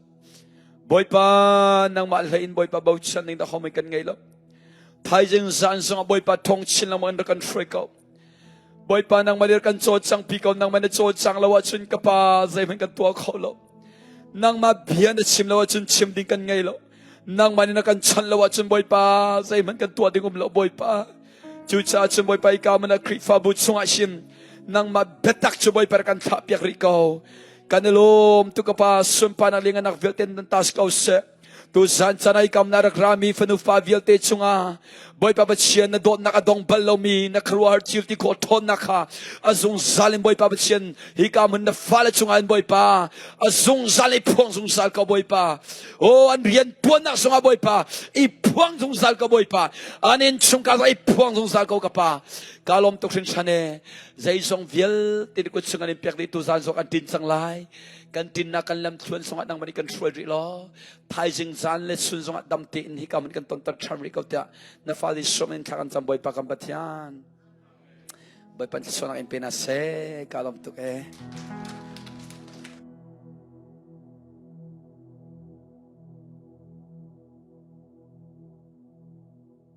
Bawipa, nangmah hlei in Bawipa bochan ning dah homai kan ngei lo. Thaizing zan zong ah Bawipa thong chin lengmang in rak kan hruai ko. Bawipa nangmah nih kan caw cang pi ko, nangmah na caw cang lo ahcun ka pa zeihmanh kan tuah kho lo. Nangmah bia na chim lo ahcun chim ding kan ngei lo. Nangmah nih na kan chanh lo ahcun Bawipa zeihmanh kan tuah ding um lo Bawipa. Cucaah cun Bawipa i ka mana Khrihfabu chungah hin nangmah biatak cu Bawipa kan thlah piak rih ko. Kan i lawm tu ka pa sunparnak le nganak vialte nan tas ko seh. Tu zan caan ai kam na rak rami fanu fa vialte chungah Bawipa Pathian na dawtnak a dong bal lomi na khuaruahhar thil ti khawh ṭhawnnak kha a zungzal in Bawipa Pathian hika hmun na fale chungah in Bawipa a zungzal i phuang zungzal ko Bawipa. Oh an rian tuannak zongah Bawipa i phuang zungzal ko Bawipa an inn chungkhar zong i phuang zungzal ko ka pa ka lawm tuk hringhran e zeizong vialte na kut chung an in pek dih tu zan zong an tin cang lai kan tinnak kan lam thluan songah nangmah nih kan hruai rih law thaizing zan le chun zongah dam tein hi ka mun kan tonter ṭhan rih ko tiah na fale som in thla kan cam Bawipa kan Pathian Bawipa thluachuahnak in pe na seh ka lawm tuk e.